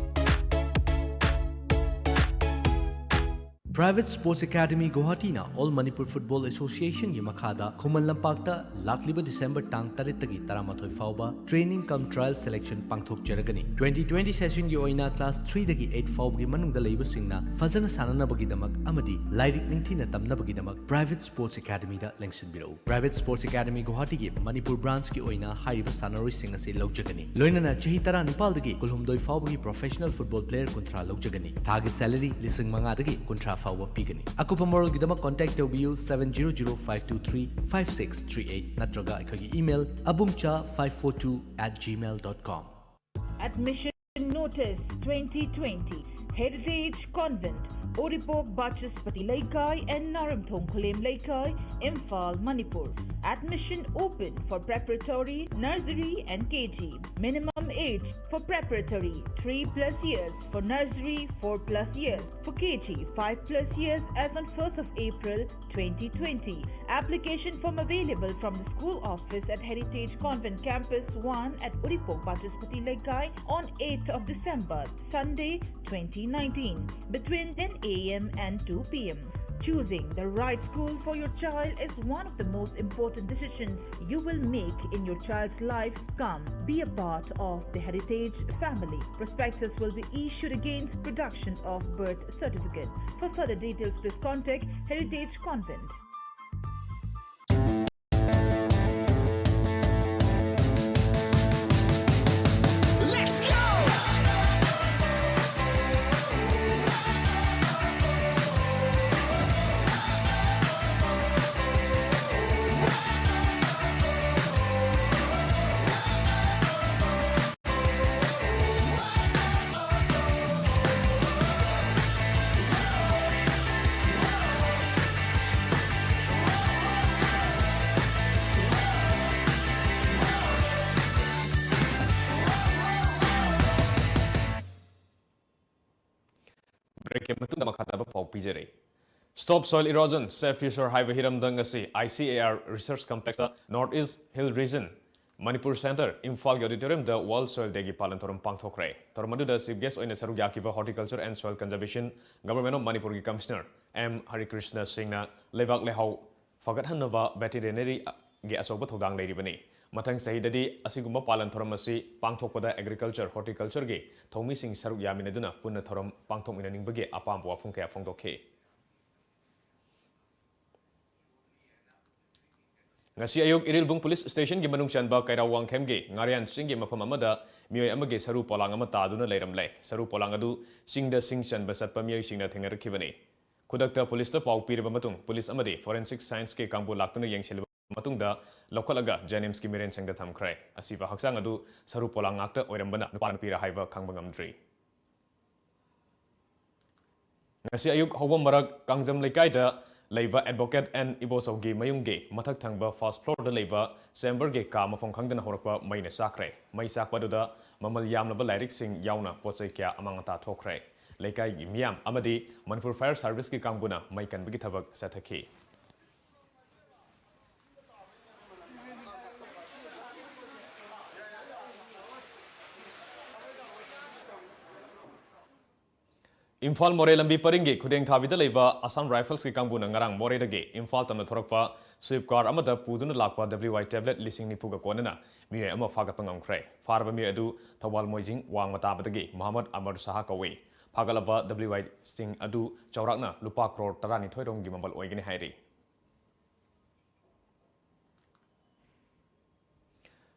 Private Sports Academy Guwahati ꯅ All Manipur Football Association ꯒꯤ ꯃꯈꯥꯗ ꯈꯨꯃꯟ ꯂꯝꯄꯥꯛꯇ ꯂꯥꯛꯂꯤꯕ December ꯇꯥꯡ ꯇꯔꯦꯠꯇꯒꯤ ꯇꯔꯥꯃꯥꯊꯣꯏ ꯐꯥꯎꯕ training cum trial selection ꯄꯥꯡꯊꯣꯛꯆꯔꯒꯅꯤ꯫ Twenty twenty session ꯒꯤ ꯑꯣꯏꯅ class three ꯗꯒꯤ eight ꯐꯥꯎꯕꯒꯤ ꯃꯅꯨꯡꯗ ꯂꯩꯕꯁꯤꯡꯅ ꯐꯖꯅ ꯁꯥꯟꯅꯅꯕꯒꯤꯗꯃꯛ ꯑꯃꯗꯤ ꯂꯥꯏꯔꯤꯛ ꯅꯤꯡꯊꯤꯅ ꯇꯝꯅꯕꯒꯤꯗꯃꯛ Private Sports Academy ꯗ ꯂꯦꯡꯁꯤꯟꯕꯤꯔꯛꯎ꯫ Private Sports Academy Guwahati ꯒꯤ ꯃꯅꯤꯄꯨꯔ branch ꯀꯤ ꯑꯣꯏꯅ ꯍꯥꯏꯔꯤꯕ ꯁꯥꯟꯅꯔꯣꯏꯁꯤꯡ ꯑꯁꯤ ꯂꯧꯖꯒꯅꯤ꯫ ꯂꯣꯏꯅꯅ ꯆꯍꯤ ꯇꯔꯥꯅꯤꯄꯥꯜꯗꯒꯤ ꯀꯨꯟꯍꯨꯝꯗꯣꯏ ꯐꯥꯎꯕꯒꯤ professional football player ꯀꯨꯟꯊ꯭ꯔꯥ ꯂꯧꯖꯒꯅꯤ꯫ ꯊꯥꯒꯤ salary ꯂꯤꯁꯤꯡ ꯃꯉꯥꯗꯒꯤ ꯀꯨꯟꯊ꯭ꯔꯥ ꯐꯥꯎꯕ ꯄꯤꯒꯅꯤ꯫ ꯑꯀꯨꯞꯄ ꯃꯔꯣꯜꯒꯤꯗꯃꯛ contact ꯇꯧꯕꯤꯌꯨ seven zero zero five two three five six three eight ꯅꯠꯇ꯭ꯔꯒ ꯑꯩꯈꯣꯏꯒꯤ email abumcha five four two at gmail dot com꯫ Admission notice twenty twenty Heritage Convent, Uripok Bachaspati Leikai and Naramthong Khulem Leikai, Imphal, Manipur. Admission open for preparatory, nursery and K G. Minimum age for preparatory three plus years, for nursery four plus years, for K G five plus years as on first of April twenty twenty. Application form available from the school office at Heritage Convent Campus one at Uripok Bachaspati Leikai on eighth of December, Sunday, twenty nineteen, between ten a m and two p m. Choosing the right school for your child is one of the most important decisions you will make in your child's life. Come, be a part of the Heritage family. Prospectus will be issued against production of birth certificate. For further details, please contact Heritage Convent. Break ꯀꯤ ꯃꯇꯨꯡꯗ ꯃꯈꯥ ꯇꯥꯕ ꯄꯥꯎ ꯄꯤꯖꯔꯤ꯫ Stop Soil Erosion, Save Future ꯍꯥꯏꯕ ꯍꯤꯔꯝꯗ ꯉꯁꯤ I C A R Research Complex ꯇ North East Hill Region, Manipur Center, ꯏꯝꯐꯥꯜꯒꯤ auditorium ꯗ World Soil Day ꯒꯤ ꯄꯥꯂꯟ ꯊꯧꯔꯝ ꯄꯥꯡꯊꯣꯛꯈ꯭ꯔꯦ꯫ ꯊꯧꯔꯝ ꯑꯗꯨꯗ chief guest ꯑꯣꯏꯅ ꯁꯔꯨꯛ ꯌꯥꯈꯤꯕ Horticulture and Soil Conservation, Government of Manipur ꯒꯤ Commissioner M Hari Krishna Singh ꯅ ꯂꯩꯕꯥꯛ ꯂꯩꯍꯥꯎ ꯐꯒꯠꯍꯟꯅꯕ veterinary ꯒꯤ ꯑꯆꯧꯕ ꯊꯧꯗꯥꯡ ꯂꯩꯔꯤꯕꯅꯤ꯫ ꯃꯊꯪ ꯆꯍꯤꯗꯗꯤ ꯑꯁꯤꯒꯨꯝꯕ ꯄꯥꯂꯟ ꯊꯧꯔꯝ ꯑꯁꯤ ꯄꯥꯡꯊꯣꯛꯄꯗ agriculture, horticulture ꯒꯤ ꯊꯧꯃꯤꯁꯤꯡ ꯁꯔꯨꯛ ꯌꯥꯃꯤꯟꯅꯗꯨꯅ ꯄꯨꯟꯅ ꯊꯧꯔꯝ ꯄꯥꯡꯊꯣꯛꯃꯤꯟꯅꯅꯤꯡꯕꯒꯤ ꯑꯄꯥꯝꯕ ꯋꯥꯐꯝ ꯀꯌꯥ ꯐꯣꯡꯗꯣꯛꯈꯤ꯫ ꯉꯁꯤ ꯑꯌꯨꯛ ꯏꯔꯤꯜꯕꯨꯡ police station ꯒꯤ ꯃꯅꯨꯡ ꯆꯟꯕ ꯀꯩꯔꯥꯎ ꯋꯥꯡꯈꯦꯝꯒꯤ ꯉꯥꯔꯤꯌꯥꯟ ꯆꯤꯡꯒꯤ ꯃꯐꯝ ꯑꯃꯗ ꯃꯤꯑꯣꯏ ꯑꯃꯒꯤ ꯁꯔꯨ ꯄꯣꯂꯥꯡ ꯑꯃ ꯇꯥꯗꯨꯅ ꯂꯩꯔꯝꯂꯦ꯫ ꯁꯔꯨ ꯄꯣꯂꯥꯡ ꯑꯗꯨ ꯆꯤꯡꯗ ꯁꯤꯡ ꯆꯟꯕ ꯆꯠꯄ ꯃꯤꯑꯣꯏꯁꯤꯡꯅ ꯊꯦꯡꯅꯔꯛꯈꯤꯕꯅꯤ꯫ ꯈꯨꯗꯛꯇ police ꯇ ꯄꯥꯎ ꯄꯤꯔꯕ ꯃꯇꯨꯡ police ꯑꯃꯗꯤ forensic science ꯀꯤ ꯀꯥꯡꯕꯨ ꯂꯥꯛꯇꯨꯅ ꯌꯦꯡꯁꯤꯜꯂꯕ ꯃꯇꯨꯡꯗ ꯂꯧꯈꯠꯂꯒ JNIMS ꯀꯤ ꯃꯤꯔꯦꯟꯁꯪꯗ ꯊꯝꯈ꯭ꯔꯦ꯫ ꯑꯁꯤꯕ ꯍꯛꯆꯥꯡ ꯑꯗꯨ ꯁꯔꯨ ꯄꯣꯂꯥꯡ ꯉꯥꯛꯇ ꯑꯣꯏꯔꯝꯕꯅ ꯅꯨꯄꯥꯔ ꯅꯨꯄꯤꯔ ꯍꯥꯏꯕ ꯈꯪꯕ ꯉꯝꯗ꯭ꯔꯤ꯫ ꯉꯁꯤ ꯑꯌꯨꯛ ꯍꯧꯕ ꯃꯔꯛ ꯀꯥꯡꯖꯝ ꯂꯩꯀꯥꯏꯗ ꯂꯩꯕ Advocate ꯑꯦꯟ ꯏꯕꯣꯆꯧꯒꯤ ꯃꯌꯨꯝꯒꯤ ꯃꯊꯛ ꯊꯪꯕ first floorꯗ ꯂꯩꯕ chamberꯒꯤ ꯀꯥ ꯃꯐꯝ ꯈꯪꯗꯅ ꯍꯧꯔꯛꯄ ꯃꯩꯅ ꯆꯥꯛꯈ꯭ꯔꯦ꯫ ꯃꯩ ꯆꯥꯛꯄ ꯑꯗꯨꯗ ꯃꯃꯜ ꯌꯥꯝꯂꯕ ꯂꯥꯏꯔꯤꯛꯁꯤꯡ ꯌꯥꯎꯅ ꯄꯣꯠ ꯆꯩ ꯀꯌꯥ ꯑꯃꯥꯡ ꯑꯇꯥ ꯊꯣꯛꯈ꯭ꯔꯦ꯫ ꯂꯩꯀꯥꯏꯒꯤ ꯃꯤꯌꯥꯝ ꯑꯃꯗꯤ ꯃꯅꯤꯄꯨꯔ Fire Serviceꯀꯤ ꯀꯥꯡꯕꯨꯅ ꯃꯩ ꯀꯟꯕꯒꯤ ꯊꯕꯛ ꯆꯠꯊꯈꯤ꯫ ꯏꯝꯐꯥꯜ ꯃꯣꯔꯦ ꯂꯝꯕꯤ ꯄꯔꯤꯡꯒꯤ ꯈꯨꯗꯦꯡ ꯊꯥꯕꯤꯗ ꯂꯩꯕ Assam Riflesꯀꯤ ꯀꯥꯡꯕꯨꯅ ꯉꯔꯥꯡ ꯃꯣꯔꯦꯗꯒꯤ ꯏꯝꯐꯥꯜ ꯇꯝꯅ ꯊꯣꯔꯛꯄ Swift car ꯑꯃꯗ ꯄꯨꯗꯨꯅ ꯂꯥꯛꯄ W I tablet ꯂꯤꯁꯤꯡ ꯅꯤꯐꯨꯒ ꯀꯣꯟꯅꯅ ꯃꯤꯑꯣꯏ ꯑꯃ ꯐꯥꯒꯠꯄ ꯉꯝꯈ꯭ꯔꯦ꯫ ꯐꯥꯔꯕ ꯃꯤꯑꯣꯏ ꯑꯗꯨ ꯊꯧꯕꯥꯜ ꯃꯣꯏꯖꯤꯡ ꯋꯥꯡꯃ ꯇꯥꯕꯗꯒꯤ ꯃꯣꯍꯝꯃꯗ ꯑꯃꯔ ꯁꯍꯥ ꯀꯧꯏ꯫ ꯐꯥꯒꯠꯂꯕ W Iꯁꯤꯡ ꯑꯗꯨ ꯆꯥꯎꯔꯥꯛꯅ ꯂꯨꯄꯥ ꯀ꯭ꯔꯣꯔ ꯇꯔꯥꯅꯤꯊꯣꯏ ꯔꯣꯝꯒꯤ ꯃꯃꯜ ꯑꯣꯏꯒꯅꯤ ꯍꯥꯏꯔꯤ꯫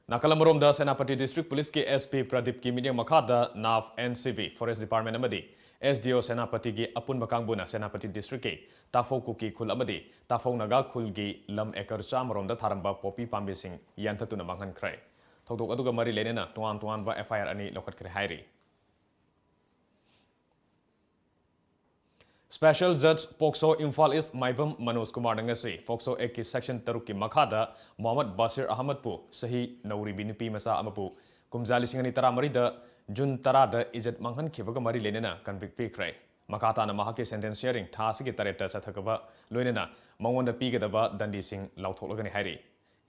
ꯅꯥꯀꯜ ꯑꯃꯔꯣꯝꯗ, ꯁꯦꯅꯥꯄꯇꯤ District Policeꯀꯤ S P ꯄ꯭ꯔꯗꯤꯞꯀꯤ ꯃꯤꯠꯌꯦꯡ ꯃꯈꯥꯗ NAF, N C B, Forest Department ꯑꯃꯗꯤ S D O ꯁꯦꯅꯥꯄꯇꯤꯒꯤ ꯑꯄꯨꯟꯕ ꯀꯥꯡꯕꯨꯅ ꯁꯦꯅꯥꯄꯇꯤ Districtꯀꯤ ꯇꯥꯐꯧ ꯀꯨꯀꯤ ꯈꯨꯜ ꯑꯃꯗꯤ ꯇꯥꯐꯧ ꯅꯥꯒꯥ ꯈꯨꯜꯒꯤ ꯂꯝ acre ꯆꯥꯝꯃ ꯔꯣꯝꯗ ꯊꯥꯔꯝꯕ ꯄꯣꯄꯤ ꯄꯥꯝꯕꯤꯁꯤꯡ ꯌꯥꯟꯊꯠꯇꯨꯅ ꯃꯥꯡꯍꯟꯈ꯭ꯔꯦ꯫ ꯊꯧꯗꯣꯛ ꯑꯗꯨꯒ ꯃꯔꯤ ꯂꯩꯅꯅ ꯇꯣꯉꯥꯟ ꯇꯣꯉꯥꯟꯕ F I R ꯑꯅꯤ ꯂꯧꯈꯠꯈ꯭ꯔꯦ ꯍꯥꯏꯔꯤ꯫ Special Judge POCSO Imphal East ꯃꯥꯏꯕꯝ ꯃꯅꯣꯖ ꯀꯨꯃꯥꯔꯅ ꯉꯁꯤ POCSO Actꯀꯤ section ꯇꯔꯨꯛꯀꯤ ꯃꯈꯥꯗ ꯃꯣꯍꯝꯃꯗ ꯕꯥꯁꯤꯔ ꯑꯍꯃꯗꯄꯨ ꯆꯍꯤ ꯅꯧꯔꯤꯕꯤ ꯅꯨꯄꯤ ꯃꯆꯥ ꯑꯃꯕꯨ ꯀꯨꯝꯖꯥ ꯂꯤꯁꯤꯡ ꯑꯅꯤ ꯇꯔꯥꯃꯔꯤꯗ June ꯇꯔꯥꯗ ꯏꯖꯠ ꯃꯥꯡꯍꯟꯈꯤꯕꯒ ꯃꯔꯤ ꯂꯩꯅꯅ convict ꯄꯤꯈ꯭ꯔꯦ꯫ ꯃꯈꯥ ꯇꯥꯅ ꯃꯍꯥꯛꯀꯤ sentence hearing ꯊꯥ ꯑꯁꯤꯒꯤ ꯇꯔꯦꯠꯇ ꯆꯠꯊꯒꯕ ꯂꯣꯏꯅꯅ ꯃꯉꯣꯟꯗ ꯄꯤꯒꯗꯕ ꯗꯟꯗꯤꯁꯤꯡ ꯂꯥꯎꯊꯣꯛꯂꯒꯅꯤ ꯍꯥꯏꯔꯤ꯫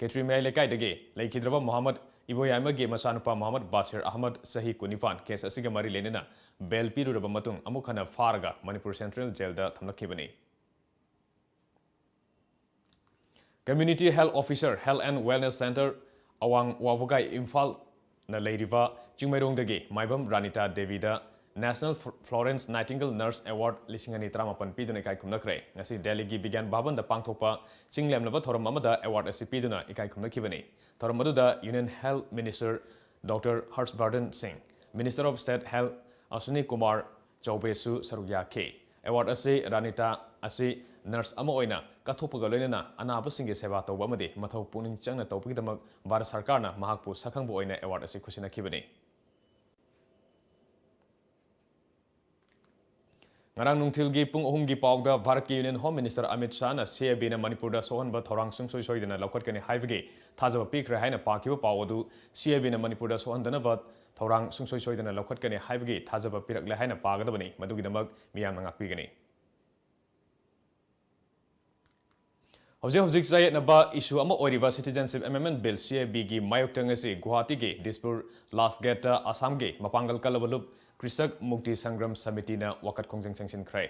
ꯈꯦꯇ꯭ꯔꯤ ꯃꯌꯥꯏ ꯂꯩꯀꯥꯏꯗꯒꯤ ꯂꯩꯈꯤꯗ꯭ꯔꯕ ꯃꯣꯍꯝꯃꯗ ꯏꯕꯣꯌꯥꯏꯃꯒꯤ ꯃꯆꯥꯅꯨꯄꯥ ꯃꯣꯍꯝꯃꯗ ꯕꯥꯁꯤꯔ ꯑꯍꯃꯗ, ꯆꯍꯤ ꯀꯨꯟꯅꯤꯄꯥꯟ, case ꯑꯁꯤꯒ ꯃꯔꯤ ꯂꯩꯅꯅ bail ꯄꯤꯔꯨꯔꯕ ꯃꯇꯨꯡ ꯑꯃꯨꯛ ꯍꯟꯅ ꯐꯥꯔꯒ Manipur Central Jailꯗ ꯊꯝꯂꯛꯈꯤꯕꯅꯤ꯫ Community Health Officer, Health and Wellness Centre, ꯑꯋꯥꯡ ꯋꯥꯕꯒꯥꯏ, ꯏꯝꯐꯥꯜꯅ ꯂꯩꯔꯤꯕ ꯆꯤꯡꯃꯩꯔꯣꯡꯗꯒꯤ ꯃꯥꯏꯕꯝ ꯔꯥꯅꯤꯇꯥ ꯗꯦꯕꯤꯗ National Fl-, Florence Nightingale Nurse Award ꯂꯤꯁꯤꯡ ꯑꯅꯤ ꯇꯔꯥꯃꯥꯄꯟ ꯄꯤꯗꯨꯅ ꯏꯀꯥꯏ ꯈꯨꯝꯅꯈ꯭ꯔꯦ꯫ ꯉꯁꯤ ꯗꯦꯜꯂꯤꯒꯤ ꯕꯤꯒ꯭ꯌꯥꯟ ꯚꯕꯟꯗ ꯄꯥꯡꯊꯣꯛꯄ ꯆꯤꯡ ꯂꯦꯝꯂꯕ ꯊꯧꯔꯝ ꯑꯃꯗ award ꯑꯁꯤ ꯄꯤꯗꯨꯅ ꯏꯀꯥꯏ ꯈꯨꯝꯅꯈꯤꯕꯅꯤ꯫ ꯊꯧꯔꯝ ꯑꯗꯨꯗ Union Health Minister Doctor ꯍꯔꯁ ꯕꯔꯙꯟ ꯁꯤꯡ, Minister of State Health Aswini Kumar ꯆꯧꯕꯦꯁꯨ ꯁꯔꯨꯛ ꯌꯥꯈꯤ꯫ Award ꯑꯁꯤ ꯔꯥꯅꯤꯇꯥ ꯑꯁꯤ nurse ꯑꯃ ꯑꯣꯏꯅ ꯀꯠꯊꯣꯛꯄꯒ ꯂꯣꯏꯅꯅ ꯑꯅꯥꯕꯁꯤꯡꯒꯤ ꯁꯦꯕꯥ ꯇꯧꯕ ꯑꯃꯗꯤ ꯃꯊꯧ ꯄꯨꯛꯅꯤꯡ ꯆꯪꯅ ꯇꯧꯕꯒꯤꯗꯃꯛ ꯚꯥꯔꯠ ꯁꯔꯀꯥꯔꯅ ꯃꯍꯥꯛꯄꯨ ꯁꯛꯈꯪꯕ ꯑꯣꯏꯅ award ꯑꯁꯤ ꯈꯨꯠꯁꯤꯟꯅꯈꯤꯕꯅꯤ꯫ ꯉꯔꯥꯡ ꯅꯨꯡꯊꯤꯜꯒꯤ ꯄꯨꯡ ꯑꯍꯨꯝꯒꯤ ꯄꯥꯎꯗ ꯚꯥꯔꯠꯀꯤ ꯌꯨꯅꯤꯌꯟ ꯍꯣꯝ ꯃꯤꯅꯤꯁꯇꯔ ꯑꯃꯤꯠ ꯁꯥꯍꯅ ꯁꯤ ꯑꯥꯏ ꯕꯤꯅ ꯃꯅꯤꯄꯨꯔꯗ ꯁꯣꯛꯍꯟꯕ ꯊꯧꯔꯥꯡ ꯁꯨꯡꯁꯣꯏ ꯁꯣꯏꯗꯅ ꯂꯧꯈꯠꯀꯅꯤ ꯍꯥꯏꯕꯒꯤ ꯊꯥꯖꯕ ꯄꯤꯈ꯭ꯔꯦ ꯍꯥꯏꯅ ꯄꯥꯈꯤꯕ ꯄꯥꯎ ꯑꯗꯨ ꯁꯤ ꯑꯥꯏ ꯕꯤꯅ ꯃꯅꯤꯄꯨꯔꯗ ꯁꯣꯛꯍꯟꯗꯅꯕ ꯊꯧꯔꯥꯡ ꯁꯨꯡꯁꯣꯏ ꯁꯣꯏꯗꯅ ꯂꯧꯈꯠꯀꯅꯤ ꯍꯥꯏꯕꯒꯤ ꯊꯥꯖꯕ ꯄꯤꯔꯛꯂꯦ ꯍꯥꯏꯅ ꯄꯥꯒꯗꯕꯅꯤ꯫ ꯃꯗꯨꯒꯤꯗꯃꯛ ꯃꯤꯌꯥꯝꯅ ꯉꯥꯛꯄꯤꯒꯅꯤ꯫ ꯍꯧꯖꯤꯛ ꯍꯧꯖꯤꯛ ꯆꯌꯦꯠꯅꯕ ꯏꯁꯨ ꯑꯃ ꯑꯣꯏꯔꯤꯕ ꯁꯤꯇꯤꯖꯦꯟꯁꯤꯞ ꯑꯦꯃꯦꯟꯃꯦꯟ ꯕꯤꯜ, ꯁꯤ ꯑꯦ ꯕꯤꯒꯤ ꯃꯥꯌꯣꯛꯇ ꯉꯁꯤ ꯒꯨꯋꯥꯍꯥꯇꯤꯒꯤ ꯗꯤꯁꯄꯨꯔ ꯂꯥꯁ ꯒꯦꯠꯇ ꯑꯁꯥꯝꯒꯤ ꯃꯄꯥꯡꯒꯜ ꯀꯜꯂꯕ ꯂꯨꯞ ꯀ꯭ꯔꯤꯁꯛ ꯃꯨꯛꯇꯤ ꯁꯪꯒ꯭ꯔꯝ ꯁꯃꯤꯇꯤꯅ ꯋꯥꯀꯠ ꯈꯣꯡꯖꯪ ꯆꯪꯁꯤꯟꯈ꯭ꯔꯦ꯫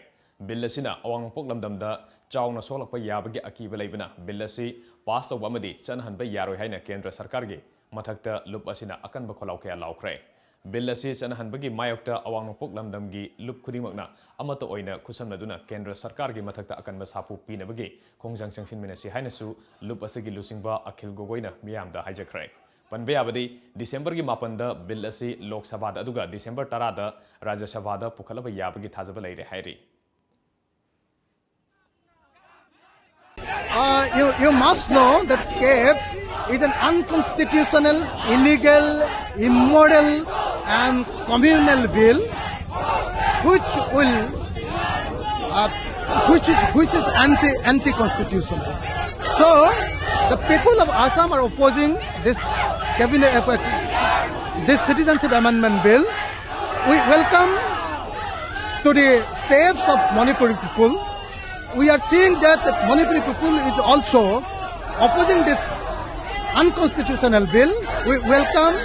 ꯕꯤꯜ ꯑꯁꯤꯅ ꯑꯋꯥꯡ ꯅꯣꯡꯄꯣꯛ ꯂꯝꯗꯝꯗ ꯆꯥꯎꯅ ꯁꯣꯛꯂꯛꯄ ꯌꯥꯕꯒꯤ ꯑꯀꯤꯕ ꯂꯩꯕꯅ ꯕꯤꯜ ꯑꯁꯤ ꯄꯥꯁ ꯇꯧꯕ ꯑꯃꯗꯤ ꯆꯠꯅꯍꯟꯕ ꯌꯥꯔꯣꯏ ꯍꯥꯏꯅ ꯀꯦꯟꯗ꯭ꯔ ꯁꯔꯀꯥꯔꯒꯤ ꯃꯊꯛꯇ ꯂꯨꯞ ꯑꯁꯤꯅ ꯑꯀꯟꯕ ꯈꯣꯜꯂꯥꯎ ꯀꯌꯥ ꯂꯥꯎꯈ꯭ꯔꯦ꯫ ꯕꯤꯜ ꯑꯁꯤ ꯆꯠꯅꯍꯟꯕꯒꯤ ꯃꯥꯌꯣꯛꯇ ꯑꯋꯥꯡ ꯅꯣꯡꯄꯣꯛ ꯂꯝꯗꯝꯒꯤ ꯂꯨꯞ ꯈꯨꯗꯤꯡꯃꯛꯅ ꯑꯃꯠꯇ ꯑꯣꯏꯅ ꯈꯨꯠꯁꯝꯅꯗꯨꯅ ꯀꯦꯟꯗ꯭ꯔ ꯁꯔꯀꯥꯔꯒꯤ ꯃꯊꯛꯇ ꯑꯀꯟꯕ ꯁꯥꯐꯨ ꯄꯤꯅꯕꯒꯤ ꯈꯣꯡꯖꯪ ꯆꯪꯁꯤꯟꯃꯤꯟꯅꯁꯤ ꯍꯥꯏꯅꯁꯨ ꯂꯨꯞ ꯑꯁꯤꯒꯤ ꯂꯨꯆꯤꯡꯕ ꯑꯈꯤꯜ ꯒꯣꯒꯣꯏꯅ ꯃꯤꯌꯥꯝꯗ ꯍꯥꯏꯖꯈ꯭ꯔꯦ꯫ ꯄꯟꯕ ꯌꯥꯕꯗꯤ, ꯗꯤꯁꯦꯝꯕꯔꯒꯤ ꯃꯥꯄꯟꯗ ꯕꯤꯜ ꯑꯁꯤ ꯂꯣꯛ ꯁꯚꯥꯗ ꯑꯗꯨꯒ ꯗꯤꯁꯦꯝꯕꯔ ꯇꯔꯥꯗ ꯔꯥꯖ꯭ꯌ ꯁꯚꯥꯗ ꯄꯨꯈꯠꯂꯕ ꯌꯥꯕꯒꯤ ꯊꯥꯖꯕ ꯂꯩꯔꯦ ꯍꯥꯏꯔꯤ꯫ Uh, you, you must know that K F is an unconstitutional, illegal, immoral and communal bill which will, uh, which is, which is anti, anti-constitutional. So, the people of Assam are opposing this cabinet, uh, this citizenship amendment bill. We welcome to the steps of Manipuri people. We are seeing that the Manipuri people is also opposing this unconstitutional bill. We welcome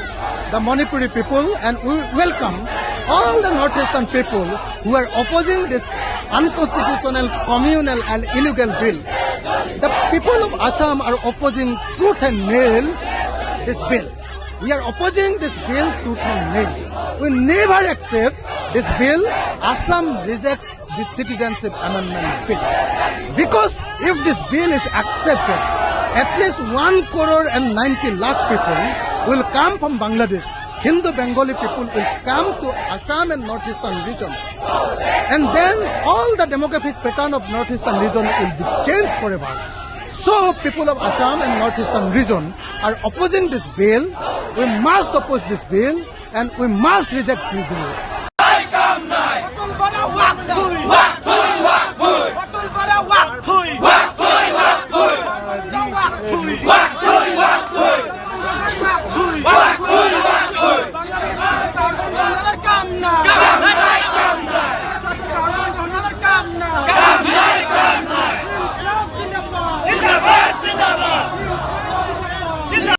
the Manipuri people and we welcome all the Northeastern people who are opposing this unconstitutional, communal and illegal bill. The people of Assam are opposing tooth and nail this bill. We are opposing this bill tooth and nail. We never accept this bill. Assam rejects this citizenship amendment bill. Because if this bill is accepted, at least one crore and ninety lakh people will come from Bangladesh. Hindu Bengali people will come to Assam and Northeastern region. And then all the demographic pattern of Northeastern region will be changed forever. So people of Assam and Northeastern region are opposing this bill. We must oppose this bill and we must reject this bill.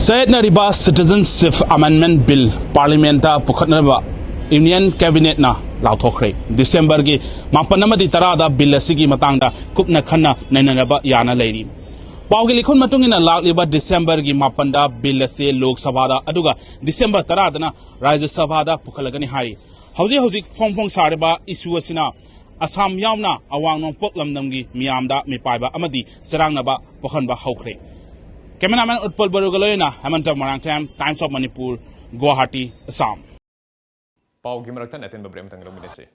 ꯆꯌꯦꯠꯅꯔꯤꯕ Citizenship Amendment Bill Parliament ꯇ ꯄꯨꯈꯠꯅꯕ Union Cabinet ꯅ ꯂꯥꯎꯊꯣꯛꯈ꯭ꯔꯦ꯫ ꯗꯤꯁꯦꯝꯕꯔꯒꯤ ꯃꯥꯄꯟ ꯑꯃꯗꯤ ꯇꯔꯥꯗ Bill ꯑꯁꯤꯒꯤ ꯃꯇꯥꯡꯗ ꯀꯨꯞꯅ ꯈꯟꯅ ꯅꯩꯅꯅꯕ ꯌꯥꯅ ꯂꯩꯔꯤ꯫ ꯄꯥꯎꯒꯤ ꯂꯤꯈꯨꯟ ꯃꯇꯨꯡ ꯏꯟꯅ ꯂꯥꯛꯂꯤꯕ ꯗꯤꯁꯦꯝꯕꯔꯒꯤ ꯃꯥꯄꯟꯗ Bill ꯑꯁꯤ ꯂꯣꯛ ꯁꯚꯥꯗ ꯑꯗꯨꯒ ꯗꯤꯁꯦꯝꯕꯔ ꯇꯔꯥꯗꯅ ꯔꯥꯖ꯭ꯌ ꯁꯚꯥꯗ ꯄꯨꯈꯠꯂꯒꯅꯤ ꯍꯥꯏꯔꯤ꯫ ꯍꯧꯖꯤꯛ ꯍꯧꯖꯤꯛ ꯐꯣꯡ ꯐꯣꯡ ꯁꯥꯔꯤꯕ issue ꯑꯁꯤꯅ ꯑꯁꯥꯝ ꯌꯥꯎꯅ ꯑꯋꯥꯡ ꯅꯣꯡꯄꯣꯛ ꯂꯝꯗꯝꯒꯤ ꯃꯤꯌꯥꯝꯗ ꯃꯤꯄꯥꯏꯕ ꯑꯃꯗꯤ ꯆꯔꯥꯡꯅꯕ ꯄꯣꯛꯍꯟꯕ ꯍꯧꯈ꯭ꯔꯦ꯫ Cameraman ꯎꯠꯄꯜ ꯕꯔꯨꯒ ꯂꯣꯏꯅꯅ ꯍꯦꯃꯟꯇ Moirangthem, Times of Manipur, Guwahati, Assam. ꯄꯥꯎꯒꯤ ꯃꯔꯛꯇ ꯑꯇꯦꯟꯕ break ꯑꯃꯇꯪ ꯂꯧꯃꯤꯟꯅꯁꯤ꯫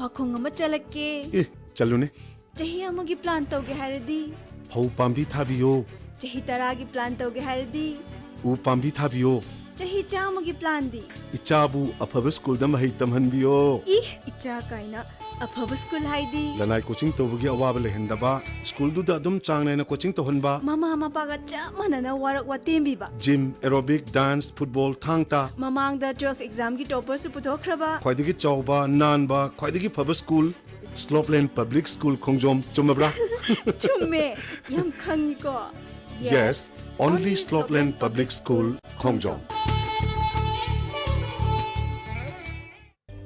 ꯄꯥꯈꯣꯡ ꯑꯃ ꯆꯠꯂꯛꯀꯦ꯫ ꯑꯦ, ꯆꯠꯂꯨꯅꯦ꯫ ꯆꯍꯤ ꯑꯃꯒꯤ plan ꯇꯧꯒꯦ ꯍꯥꯏꯔꯗꯤ? ꯐꯧ ꯄꯥꯝꯕꯤ ꯊꯥꯕꯤꯌꯣ꯫ ꯆꯍꯤ ꯇꯔꯥꯒꯤ plan ꯇꯧꯒꯦ ꯍꯥꯏꯔꯗꯤ? ꯎ ꯄꯥꯝꯕꯤ ꯊꯥꯕꯤꯌꯣ꯫ ꯆꯍꯤ ꯆꯥꯝꯃꯒꯤ plan ꯗꯤ? ꯏꯆꯥꯕꯨ ꯑꯐꯕ school ꯗ ꯃꯍꯩ ꯇꯝꯍꯟꯕꯤꯌꯣ꯫ ꯏ, ꯏꯆꯥ ꯀꯥꯏꯅ꯫ ꯑꯐꯕ school ꯍꯥꯏꯗꯤ? ꯂꯅꯥꯏ coaching ꯇꯧꯕꯒꯤ ꯑꯋꯥꯕ ꯂꯩꯍꯟꯗꯕ, school ꯗꯨꯗ ꯑꯗꯨꯝ ꯆꯥꯡ ꯅꯥꯏꯅ coaching ꯇꯧꯍꯟꯕ꯫ ꯃꯃꯥ ꯃꯄꯥꯒ ꯆꯞ ꯃꯥꯟꯅꯅ work ꯋꯥꯇꯦꯝꯕꯤꯕ꯫ Gym, aerobic, dance, football, ꯊꯥꯡ ꯇꯥ꯫ ꯃꯃꯥꯡꯗ twelve exam ꯒꯤ topper ꯁꯨ ꯄꯨꯊꯣꯛꯈ꯭ꯔꯕ꯫ ꯈ꯭ꯋꯥꯏꯗꯒꯤ ꯆꯥꯎꯕ, ꯅꯥꯟꯕ, ꯈ꯭ꯋꯥꯏꯗꯒꯤ ꯐꯕ school, Slopeland Public School ꯈꯣꯡꯖꯣꯝ, ꯆꯨꯝꯃꯕ꯭ꯔꯥ? ꯆꯨꯝꯃꯦ, ꯌꯥꯝ ꯈꯪꯉꯤꯀꯣ꯫ Yes, only Slopeland Public School, ꯈꯣꯡꯖꯣꯝ꯫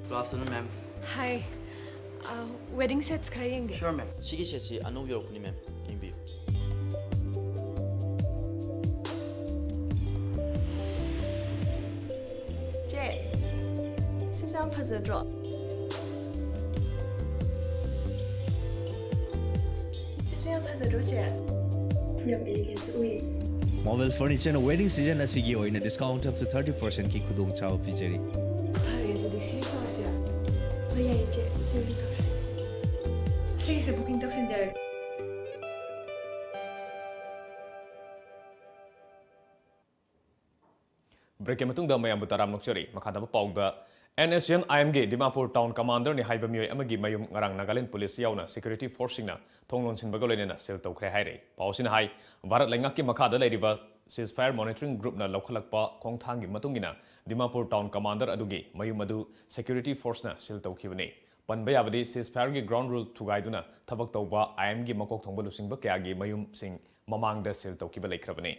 Good afternoon, ma'am. Hi. Wedding sets ꯈꯔ ꯌꯦꯡꯒꯦ꯫ Sure, ma'am. ꯁꯤꯒꯤ ꯁꯦꯠꯁꯤ ꯑꯅꯧꯕ ꯌꯧꯔꯛꯄꯅꯤ, ma'am꯫ ꯌꯦꯡꯕꯤꯌꯨ꯫ ꯆꯦ, ꯁꯤꯁꯦ ꯌꯥꯝ ꯐꯖꯗ꯭ꯔꯣ? ꯁꯤꯁꯦ ꯌꯥꯝ ꯐꯖꯗ꯭ꯔꯣ, ꯆꯦ? ꯌꯥꯝ elegant ꯁꯨ ꯎꯏ꯫ ꯃꯣꯕꯤꯜ ꯐꯔꯅꯤꯆꯔꯅ ꯋꯦꯗꯤꯡ ꯁꯤꯖꯟ ꯑꯁꯤꯒꯤ ꯑꯣꯏꯅ discount up to thirty percent ꯀꯤ ꯈꯨꯗꯣꯡꯆꯥꯕ ꯄꯤꯖꯔꯤ꯫ ꯐꯔꯦ, ꯑꯗꯨꯗꯤ ꯁꯤ ꯇꯧꯔꯁꯤꯔꯥ? ꯍꯣꯏ, ꯌꯥꯏꯌꯦ, ꯆꯦ꯫ ꯁꯤ ꯑꯣꯏꯅ ꯇꯧꯁꯤ꯫ ꯁꯤꯒꯤꯁꯦ booking ꯇꯧꯁꯤꯟꯖꯔꯒꯦ꯫ Break ꯀꯤ ꯃꯇꯨꯡꯗ ꯃꯌꯥꯝꯕꯨ ꯇꯔꯥꯝꯅ ꯑꯣꯛꯆꯔꯤ꯫ ꯃꯈꯥ ꯇꯥꯕ ꯄꯥꯎꯗ, NSCN-IM ꯒꯤ ꯗꯤꯃꯥꯄꯨꯔ town commander ꯅꯤ ꯍꯥꯏꯕ ꯃꯤꯑꯣꯏ ꯑꯃꯒꯤ ꯃꯌꯨꯝ ꯉꯔꯥꯡ ꯅꯥꯒꯥꯂꯦꯟ ꯄꯨꯂꯤꯁ ꯌꯥꯎꯅ security force ꯁꯤꯡꯅ ꯊꯣꯡ ꯂꯣꯟꯁꯤꯟꯕꯒ ꯂꯣꯏꯅꯅ seal ꯇꯧꯈ꯭ꯔꯦ ꯍꯥꯏꯔꯤ꯫ ꯄꯥꯎ ꯑꯁꯤꯅ ꯍꯥꯏ, ꯚꯥꯔꯠ ꯂꯩꯉꯥꯛꯀꯤ ꯃꯈꯥꯗ ꯂꯩꯔꯤꯕ ceasefire monitoring group ꯅ ꯂꯧꯈꯠꯂꯛꯄ ꯈꯣꯡꯊꯥꯡꯒꯤ ꯃꯇꯨꯡ ꯏꯟꯅ ꯗꯤꯃꯥꯄꯨꯔ town commander ꯑꯗꯨꯒꯤ ꯃꯌꯨꯝ ꯑꯗꯨ security force ꯅ seal ꯇꯧꯈꯤꯕꯅꯤ꯫ ꯄꯟꯕ ꯌꯥꯕꯗꯤ, ceasefire ꯒꯤ ground rule ꯊꯨꯒꯥꯏꯗꯨꯅ ꯊꯕꯛ ꯇꯧꯕ IM ꯒꯤ ꯃꯀꯣꯛ ꯊꯣꯡꯕ ꯂꯨꯆꯤꯡꯕ ꯀꯌꯥꯒꯤ ꯃꯌꯨꯝꯁꯤꯡ ꯃꯃꯥꯡꯗ seal ꯇꯧꯈꯤꯕ ꯂꯩꯈ꯭ꯔꯕꯅꯤ꯫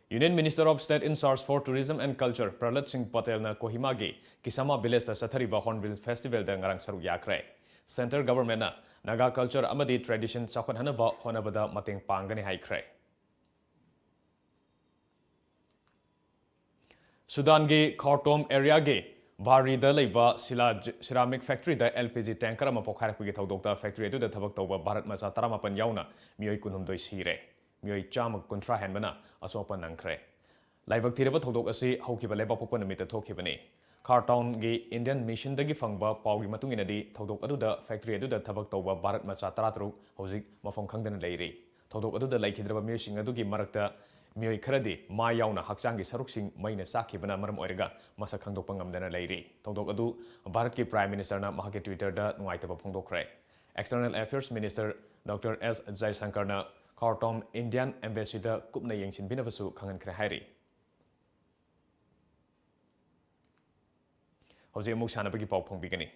Union Minister of State in charge for Tourism and Culture ꯄ꯭ꯔꯍꯂꯥꯗ ꯁꯤꯡ ꯄꯇꯦꯜꯅ ꯀꯣꯍꯤꯃꯥꯒꯤ ꯀꯤꯁꯥꯃꯥ village ꯇ ꯆꯠꯊꯔꯤꯕ Hornbill Festival ꯗ ꯉꯔꯥꯡ ꯁꯔꯨꯛ ꯌꯥꯈ꯭ꯔꯦ꯫ Centre government ꯅ ꯅꯥꯒꯥ culture ꯑꯃꯗꯤ tradition ꯆꯥꯎꯈꯠꯍꯟꯅꯕ ꯍꯣꯠꯅꯕꯗ ꯃꯇꯦꯡ ꯄꯥꯡꯒꯅꯤ ꯍꯥꯏꯈ꯭ꯔꯦ꯫ ꯁꯨꯗꯥꯟꯒꯤ ꯈꯥꯔꯇꯣꯝ area ꯒꯤ ꯚꯥꯔꯤꯗ ꯂꯩꯕ ꯁꯤꯂꯥ-, ceramic factory ꯗ LPG tanker ꯑꯃ ꯄꯣꯈꯥꯏꯔꯛꯄꯒꯤ ꯊꯧꯗꯣꯛꯇ factory ꯑꯗꯨꯗ ꯊꯕꯛ ꯇꯧꯕ ꯚꯥꯔꯠ ꯃꯆꯥ ꯇꯔꯥꯃꯥꯄꯟ ꯌꯥꯎꯅ ꯃꯤꯑꯣꯏ ꯀꯨꯟꯍꯨꯝꯗꯣꯏ ꯁꯤꯔꯦ꯫ ꯃꯤꯑꯣꯏ ꯆꯥꯝꯃ ꯀꯨꯟꯊ꯭ꯔꯥ ꯍꯦꯟꯕꯅ ꯑꯁꯣꯛ ꯑꯄꯟ ꯅꯪꯈ꯭ꯔꯦ꯫ ꯂꯥꯏꯕꯛ ꯊꯤꯔꯕ ꯊꯧꯗꯣꯛ ꯑꯁꯤ ꯍꯧꯈꯤꯕ ꯂꯩꯕꯥꯛꯄꯣꯛꯄ ꯅꯨꯃꯤꯠꯇ ꯊꯣꯛꯈꯤꯕꯅꯤ꯫ ꯈꯥꯔꯇꯥꯎꯟꯒꯤ Indian mission ꯗꯒꯤ ꯐꯪꯕ ꯄꯥꯎꯒꯤ ꯃꯇꯨꯡ ꯏꯟꯅꯗꯤ, ꯊꯧꯗꯣꯛ ꯑꯗꯨꯗ factory ꯑꯗꯨꯗ ꯊꯕꯛ ꯇꯧꯕ ꯚꯥꯔꯠ ꯃꯆꯥ ꯇꯔꯥꯇꯔꯨꯛ ꯍꯧꯖꯤꯛ ꯃꯐꯝ ꯈꯪꯗꯅ ꯂꯩꯔꯤ꯫ ꯊꯧꯗꯣꯛ ꯑꯗꯨꯗ ꯂꯩꯈꯤꯗ꯭ꯔꯕ ꯃꯤꯑꯣꯏꯁꯤꯡ ꯑꯗꯨꯒꯤ ꯃꯔꯛꯇ ꯃꯤꯑꯣꯏ ꯈꯔꯗꯤ ꯃꯥꯏ ꯌꯥꯎꯅ ꯍꯛꯆꯥꯡꯒꯤ ꯁꯔꯨꯛꯁꯤꯡ ꯃꯩꯅ ꯆꯥꯛꯈꯤꯕꯅ ꯃꯔꯝ ꯑꯣꯏꯔꯒ ꯃꯁꯛ ꯈꯪꯗꯣꯛꯄ ꯉꯝꯗꯅ ꯂꯩꯔꯤ꯫ ꯊꯧꯗꯣꯛ ꯑꯗꯨ ꯚꯥꯔꯠꯀꯤ Prime Minister ꯅ ꯃꯍꯥꯛꯀꯤ Twitter ꯗ ꯅꯨꯡꯉꯥꯏꯇꯕ ꯐꯣꯡꯗꯣꯛꯈ꯭ꯔꯦ꯫ External Affairs Minister Doctor S ꯖꯌꯁꯪꯀꯔꯅ ꯈꯥꯔꯇꯣꯝ Indian Embassy ꯗ ꯀꯨꯞꯅ ꯌꯦꯡꯁꯤꯟꯕꯤꯅꯕꯁꯨ ꯈꯪꯍꯟꯈ꯭ꯔꯦ ꯍꯥꯏꯔꯤ꯫ ꯍꯧꯖꯤꯛ ꯑꯃꯨꯛ ꯁꯥꯟꯅꯕꯒꯤ ꯄꯥꯎ ꯐꯣꯡꯕꯤꯒꯅꯤ꯫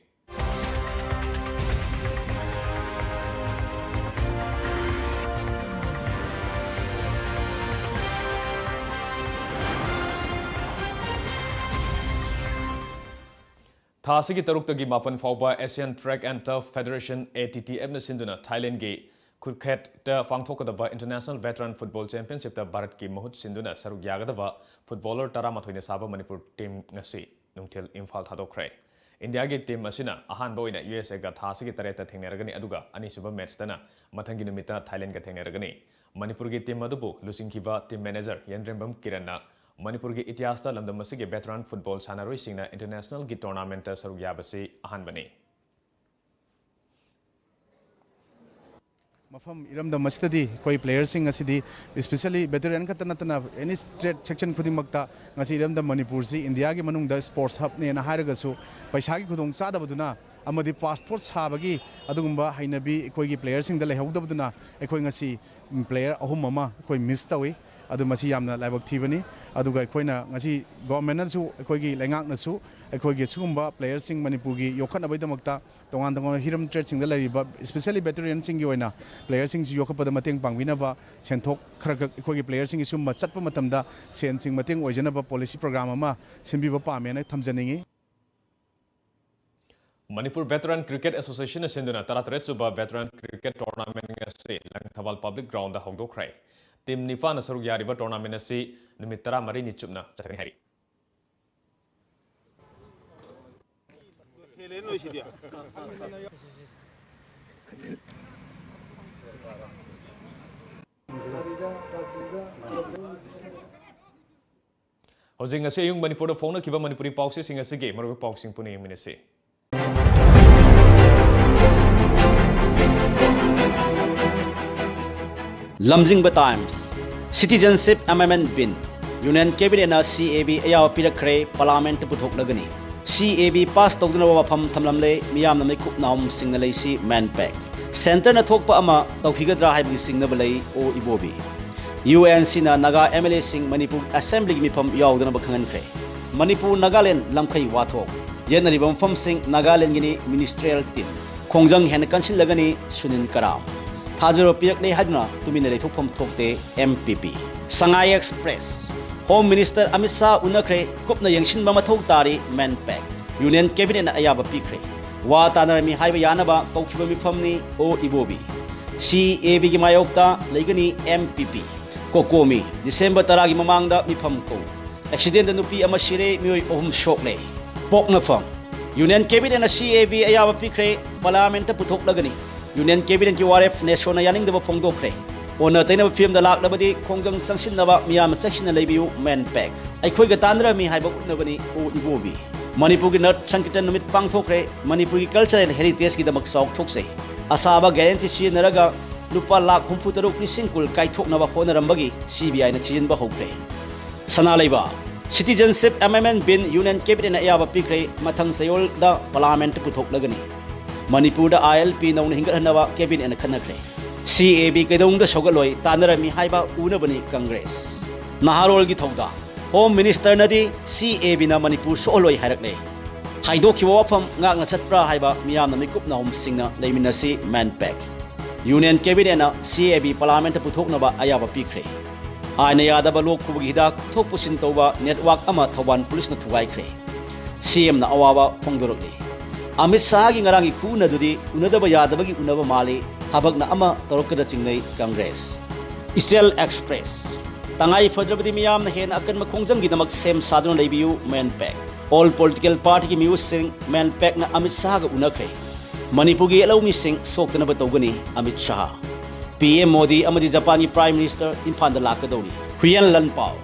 ꯊꯥ ꯑꯁꯤꯒꯤ ꯇꯔꯨꯛꯇꯒꯤ ꯃꯥꯄꯟ ꯐꯥꯎꯕ Asian Track and Turf Federation, A T T F ꯅ ꯁꯤꯟꯗꯨꯅ ꯊꯥꯏꯂꯦꯟꯗꯒꯤ ꯈꯨꯈꯦꯠꯇ ꯄꯥꯡꯊꯣꯛꯀꯗꯕ International Veteran Football Championship ꯇ ꯚꯥꯔꯠꯀꯤ ꯃꯍꯨꯠ ꯁꯤꯟꯗꯨꯅ ꯁꯔꯨꯛ ꯌꯥꯒꯗꯕ footballer ꯇꯔꯥꯃꯥꯊꯣꯏꯅ ꯁꯥꯕ ꯃꯅꯤꯄꯨꯔ team ꯉꯁꯤ ꯅꯨꯡꯊꯤꯜ ꯏꯝꯐꯥꯜ ꯊꯥꯗꯣꯛꯈ꯭ꯔꯦ꯫ ꯏꯟꯗꯤꯌꯥꯒꯤ team ꯑꯁꯤꯅ ꯑꯍꯥꯟꯕ ꯑꯣꯏꯅ U S A ꯒ ꯊꯥ ꯑꯁꯤꯒꯤ ꯇꯔꯦꯠꯇ ꯊꯦꯡꯅꯔꯒꯅꯤ, ꯑꯗꯨꯒ ꯑꯅꯤꯁꯨꯕ match ꯇꯅ ꯃꯊꯪꯒꯤ ꯅꯨꯃꯤꯠꯇ ꯊꯥꯏꯂꯦꯟꯗꯒ ꯊꯦꯡꯅꯔꯒꯅꯤ꯫ ꯃꯅꯤꯄꯨꯔꯒꯤ team ꯑꯗꯨꯕꯨ ꯂꯨꯆꯤꯡꯈꯤꯕ team manager ꯌꯦꯟꯗ꯭ꯔꯦꯝꯕꯝ ꯀꯤꯔꯟꯅ ꯃꯅꯤꯄꯨꯔꯒꯤ ꯏꯇꯤꯍꯥꯁꯇ ꯂꯝꯗꯝ ꯑꯁꯤꯒꯤ veteran football ꯁꯥꯟꯅꯔꯣꯏꯁꯤꯡꯅ international ꯒꯤ tournament ꯇ ꯁꯔꯨꯛ ꯌꯥꯕꯁꯤ ꯑꯍꯥꯟꯕꯅꯤ꯫ ꯃꯐꯝ ꯏꯔꯝꯗꯝ ꯑꯁꯤꯗꯗꯤ ꯑꯩꯈꯣꯏ player ꯁꯤꯡ ꯑꯁꯤꯗꯤ especially veteran ꯈꯛꯇ ꯅꯠꯇꯅ any trade section ꯈꯨꯗꯤꯡꯃꯛꯇ ꯉꯁꯤ ꯏꯔꯝꯗꯝ ꯃꯅꯤꯄꯨꯔꯁꯤ ꯏꯟꯗꯤꯌꯥꯒꯤ ꯃꯅꯨꯡꯗ sports hub ꯅꯦꯅ ꯍꯥꯏꯔꯒꯁꯨ ꯄꯩꯁꯥꯒꯤ ꯈꯨꯗꯣꯡꯆꯥꯗꯕꯗꯨꯅ ꯑꯃꯗꯤ passport ꯁꯥꯕꯒꯤ ꯑꯗꯨꯒꯨꯝꯕ ꯍꯩꯅꯕꯤ ꯑꯩꯈꯣꯏꯒꯤ player ꯁꯤꯡꯗ ꯂꯩꯍꯧꯗꯕꯗꯨꯅ ꯑꯩꯈꯣꯏ ꯉꯁꯤ player ꯑꯍꯨꯝ ꯑꯃ ꯑꯩꯈꯣꯏ miss ꯇꯧꯏ꯫ ꯑꯗꯨ ꯃꯁꯤ ꯌꯥꯝꯅ ꯂꯥꯏꯕꯛ ꯊꯤꯕꯅꯤ꯫ ꯑꯗꯨꯒ ꯑꯩꯈꯣꯏꯅ ꯉꯁꯤ government ꯅꯁꯨ, ꯑꯩꯈꯣꯏꯒꯤ ꯂꯩꯉꯥꯛꯅꯁꯨ ꯑꯩꯈꯣꯏꯒꯤ ꯁꯤꯒꯨꯝꯕ player ꯁꯤꯡ ꯃꯅꯤꯄꯨꯔꯒꯤ ꯌꯣꯛꯈꯠꯅꯕꯒꯤꯗꯃꯛꯇ ꯇꯣꯉꯥꯟ ꯇꯣꯉꯥꯟꯕ ꯍꯤꯔꯝ trade ꯁꯤꯡꯗ ꯂꯩꯔꯤꯕ especially veteran ꯁꯤꯡꯒꯤ ꯑꯣꯏꯅ player ꯁꯤꯡꯁꯤ ꯌꯣꯛꯈꯠꯄꯗ ꯃꯇꯦꯡ ꯄꯥꯡꯕꯤꯅꯕ ꯁꯦꯟꯊꯣꯛ ꯈꯔ ꯈꯛ ꯑꯩꯈꯣꯏꯒꯤ player ꯁꯤꯡꯒꯤ ꯁꯤꯒꯨꯝꯕ ꯆꯠꯄ ꯃꯇꯝꯗ ꯁꯦꯟꯁꯤꯡ ꯃꯇꯦꯡ ꯑꯣꯏꯖꯅꯕ policy program ꯑꯃ ꯁꯤꯟꯕꯤꯕ ꯄꯥꯝꯃꯦꯅ ꯊꯝꯖꯅꯤꯡꯏ꯫ ꯃꯅꯤꯄꯨꯔ Veteran Cricket Association ꯅ ꯁꯤꯟꯗꯨꯅ ꯇꯔꯥꯇꯔꯦꯠ ꯁꯨꯕ Veteran Cricket Tournament ꯉꯁꯤ ꯂꯪꯊꯕꯥꯜ Public Ground ꯗ ꯍꯧꯗꯣꯛꯈ꯭ꯔꯦ꯫ Team ꯅꯤꯄꯥꯟꯅ ꯁꯔꯨꯛ ꯌꯥꯔꯤꯕ tournament ꯑꯁꯤ ꯅꯨꯃꯤꯠ ꯇꯔꯥꯃꯔꯤꯅꯤ ꯆꯨꯞꯅ ꯆꯠꯊꯒꯅꯤ ꯍꯥꯏꯔꯤ꯫ ꯍꯧꯖꯤꯛ ꯉꯁꯤ ꯑꯌꯨꯛ ꯃꯅꯤꯄꯨꯔꯗ ꯐꯣꯡꯅꯈꯤꯕ ꯃꯅꯤꯄꯨꯔꯤ ꯄꯥꯎꯆꯦꯁꯤꯡ ꯑꯁꯤꯒꯤ ꯃꯔꯨꯑꯣꯏꯕ ꯄꯥꯎꯁꯤꯡ ꯄꯨꯟꯅ ꯌꯦꯡꯃꯤꯟꯅꯁꯤ꯫ ꯂꯝꯖꯤꯡꯕ Times꯫ Citizenship Amendment Bill꯫ Union Cabinet ꯅ C A B ꯑꯌꯥꯕ ꯄꯤꯔꯛꯈ꯭ꯔꯦ, Parliament ꯇ ꯄꯨꯊꯣꯛꯂꯒꯅꯤ꯫ C A B pass ꯇꯧꯗꯅꯕ ꯋꯥꯐꯝ ꯊꯝꯂꯝꯂꯦ, ꯃꯤꯌꯥꯝꯅ ꯃꯤꯀꯨꯞ ꯅꯥꯍꯨꯝꯁꯤꯡꯅ ꯂꯩꯁꯤ MANPAC꯫ Centre ꯅ ꯊꯣꯛꯄ ꯑꯃ ꯇꯧꯈꯤꯒꯗ꯭ꯔꯥ ꯍꯥꯏꯕꯒꯤ ꯆꯤꯡꯅꯕ ꯂꯩ, ꯑꯣ ꯏꯕꯣꯕꯤ꯫ U N C ꯅ ꯅꯥꯒꯥ M L A ꯁꯤꯡ ꯃꯅꯤꯄꯨꯔ Assembly ꯒꯤ ꯃꯤꯐꯝ ꯌꯥꯎꯗꯅꯕ ꯈꯪꯍꯟꯈ꯭ꯔꯦ꯫ ꯃꯅꯤꯄꯨꯔ ꯅꯥꯒꯥꯂꯦꯟꯗ ꯂꯝꯈꯩ ꯋꯥꯊꯣꯛ꯫ ꯌꯦꯠꯅꯔꯤꯕ ꯃꯐꯝꯁꯤꯡ ꯅꯥꯒꯥꯂꯦꯟꯗꯒꯤꯅꯤ, Ministerial Team꯫ ꯈꯣꯡꯖꯪ ꯍꯦꯟꯅ ꯀꯟꯁꯤꯜꯂꯒꯅꯤ, ꯁꯨꯅꯤꯜ ꯀꯔꯥꯝ꯫ ꯊꯥꯖꯕ ꯄꯤꯔꯛꯂꯦ ꯍꯥꯏꯗꯨꯅ ꯇꯨꯃꯤꯟꯅ ꯂꯩꯊꯣꯛꯐꯝ ꯊꯣꯛꯇꯦ, M P P꯫ Sangai Express꯫ Home Minister Amit Shah ꯎꯅꯈ꯭ꯔꯦ, ꯀꯨꯞꯅ ꯌꯦꯡꯁꯤꯟꯕ ꯃꯊꯧ ꯇꯥꯔꯤ, MANPAC꯫ Union Cabinet ꯅ ꯑꯌꯥꯕ ꯄꯤꯈ꯭ꯔꯦ꯫ ꯋꯥ ꯇꯥꯅꯔꯝꯃꯤ ꯍꯥꯏꯕ ꯌꯥꯅꯕ ꯀꯧꯈꯤꯕ ꯃꯤꯐꯝꯅꯤ ꯑꯣ ꯏꯕꯣꯕꯤ꯫ C A B ꯒꯤ ꯃꯥꯌꯣꯛꯇ ꯂꯩꯒꯅꯤ M P P꯫ COCOMI, December ꯇꯔꯥꯒꯤ ꯃꯃꯥꯡꯗ ꯃꯤꯐꯝ ꯀꯧ꯫ Accident ꯇ ꯅꯨꯄꯤ ꯑꯃ ꯁꯤꯔꯦ, ꯃꯤꯑꯣꯏ ꯑꯍꯨꯝ ꯁꯣꯛꯂꯦ꯫ ꯄꯣꯛꯅꯐꯝ꯫ Union Cabinet ꯅ C A B ꯑꯌꯥꯕ ꯄꯤꯈ꯭ꯔꯦ, Parliament ꯇ ꯄꯨꯊꯣꯛꯂꯒꯅꯤ꯫ Union Cabinet ꯀꯤ ꯋꯥꯔꯦꯞ NESO ꯅ ꯌꯥꯅꯤꯡꯗꯕ ꯐꯣꯡꯗꯣꯛꯈ꯭ꯔꯦ꯫ ꯑꯣꯟꯅ ꯇꯩꯅꯕ ꯐꯤꯕꯝꯗ ꯂꯥꯛꯂꯕꯗꯤ ꯈꯣꯡꯖꯪ ꯆꯪꯁꯤꯟꯅꯕ ꯃꯤꯌꯥꯝꯅ ꯆꯦꯛꯁꯤꯟꯅ ꯂꯩꯕꯤꯌꯨ, MANPAC꯫ ꯑꯩꯈꯣꯏꯒ ꯇꯥꯟꯅꯔꯝꯃꯤ ꯍꯥꯏꯕ ꯎꯠꯅꯕꯅꯤ ꯑꯣ ꯏꯕꯣꯕꯤ꯫ ꯃꯅꯤꯄꯨꯔꯒꯤ ꯅꯥꯠ ꯁꯪꯀꯤꯔꯇꯟ ꯅꯨꯃꯤꯠ ꯄꯥꯡꯊꯣꯛꯈ꯭ꯔꯦ꯫ ꯃꯅꯤꯄꯨꯔꯒꯤ cultural heritage ꯀꯤꯗꯃꯛ ꯆꯥꯎꯊꯣꯛꯆꯩ꯫ ꯑꯁꯥꯕ guarantee ꯁꯤꯖꯤꯟꯅꯔꯒ ꯂꯨꯄꯥ ꯂꯥꯈ ꯍꯨꯝꯐꯨ ꯇꯔꯨꯛ ꯂꯤꯁꯤꯡ ꯀꯨꯟ ꯀꯥꯏꯊꯣꯛꯅꯕ ꯍꯣꯠꯅꯔꯝꯕꯒꯤ C B I ꯅ ꯊꯤꯖꯤꯟꯕ ꯍꯧꯈ꯭ꯔꯦ꯫ ꯁꯅꯥ ꯂꯩꯕꯥꯛ꯫ Citizenship Amendment Bill Union Cabinet ꯅ ꯑꯌꯥꯕ ꯄꯤꯈ꯭ꯔꯦ, ꯃꯊꯪ ꯆꯌꯣꯜꯗ Parliament ꯇ ꯄꯨꯊꯣꯛꯂꯒꯅꯤ꯫ ꯃꯅꯤꯄꯨꯔꯗ I L P ꯅꯧꯅ ꯍꯤꯡꯒꯠꯍꯟꯅꯕ Cabinet ꯅ ꯈꯟꯅꯈ꯭ꯔꯦ꯫ C A B ꯀꯩꯗꯧꯅꯨꯡꯗ ꯁꯧꯒꯠꯂꯣꯏ, ꯇꯥꯟꯅꯔꯝꯃꯤ ꯍꯥꯏꯕ ꯎꯅꯕꯅꯤ Congress꯫ ꯅꯍꯥꯔꯣꯜꯒꯤ ꯊꯧꯗꯥꯡ꯫ Home Minister ꯅꯗꯤ C A B ꯅ ꯃꯅꯤꯄꯨꯔ ꯁꯣꯛꯍꯜꯂꯣꯏ ꯍꯥꯏꯔꯛꯂꯦ꯫ ꯍꯥꯏꯗꯣꯛꯈꯤꯕ ꯋꯥꯐꯝ ꯉꯥꯛꯅ ꯆꯠꯄ꯭ꯔꯥ ꯍꯥꯏꯕ ꯃꯤꯌꯥꯝꯅ ꯃꯤꯀꯨꯞ ꯅꯥꯍꯨꯝꯁꯤꯡꯅ ꯂꯩꯃꯤꯟꯅꯁꯤ, MANPAC꯫ Union Cabinet ꯅ C A B Parliament ꯇ ꯄꯨꯊꯣꯛꯅꯕ ꯑꯌꯥꯕ ꯄꯤꯈ꯭ꯔꯦ꯫ ꯑꯥꯏꯟꯅ ꯌꯥꯗꯕ ꯂꯣꯛ ꯈꯨꯕꯒꯤ ꯍꯤꯗꯥꯛ ꯄꯨꯊꯣꯛ ꯄꯨꯁꯤꯟ ꯇꯧꯕ network ꯑꯃ ꯊꯧꯕꯥꯜ ꯄꯨꯂꯤꯁꯅ ꯊꯨꯒꯥꯏꯈ꯭ꯔꯦ꯫ C M ꯅ ꯑꯋꯥꯕ ꯐꯣꯡꯗꯣꯔꯛꯂꯤ꯫ ꯑꯃꯤꯠ ꯁꯥꯍꯒꯤ ꯉꯔꯥꯡꯒꯤ ꯈꯨꯎꯅꯗꯨꯗꯤ ꯎꯅꯗꯕ ꯌꯥꯗꯕꯒꯤ ꯎꯅꯕ ꯃꯥꯜꯂꯤ, ꯊꯕꯛꯅ ꯑꯃ ꯇꯧꯔꯛꯀꯗ ꯆꯤꯡꯅꯩ Congress꯫ ꯏꯆꯦꯜ Express꯫ ꯇꯉꯥꯏ ꯐꯗ꯭ꯔꯕꯗꯤ ꯃꯤꯌꯥꯝꯅ ꯍꯦꯟꯅ ꯑꯀꯟꯕ ꯈꯣꯡꯖꯪꯒꯤꯗꯃꯛ ꯁꯦꯝ ꯁꯥꯗꯨꯅ ꯂꯩꯕꯤꯌꯨ, MANPAC꯫ All political party ꯒꯤ ꯃꯤꯍꯨꯠꯁꯤꯡ MANPAC ꯅ ꯑꯃꯤꯠ ꯁꯥꯍꯒ ꯎꯅꯈ꯭ꯔꯦ꯫ ꯃꯅꯤꯄꯨꯔꯒꯤ ꯂꯧꯃꯤꯁꯤꯡ ꯁꯣꯛꯇꯅꯕ ꯇꯧꯒꯅꯤ ꯑꯃꯤꯠ ꯁꯥꯍ꯫ P M ꯃꯣꯗꯤ ꯑꯃꯗꯤ ꯖꯄꯥꯟꯒꯤ Prime Minister ꯏꯝꯐꯥꯜꯗ ꯂꯥꯛꯀꯗꯧꯔꯤ꯫ ꯍꯨꯏꯌꯦꯟ ꯂꯟꯄꯥꯎ꯫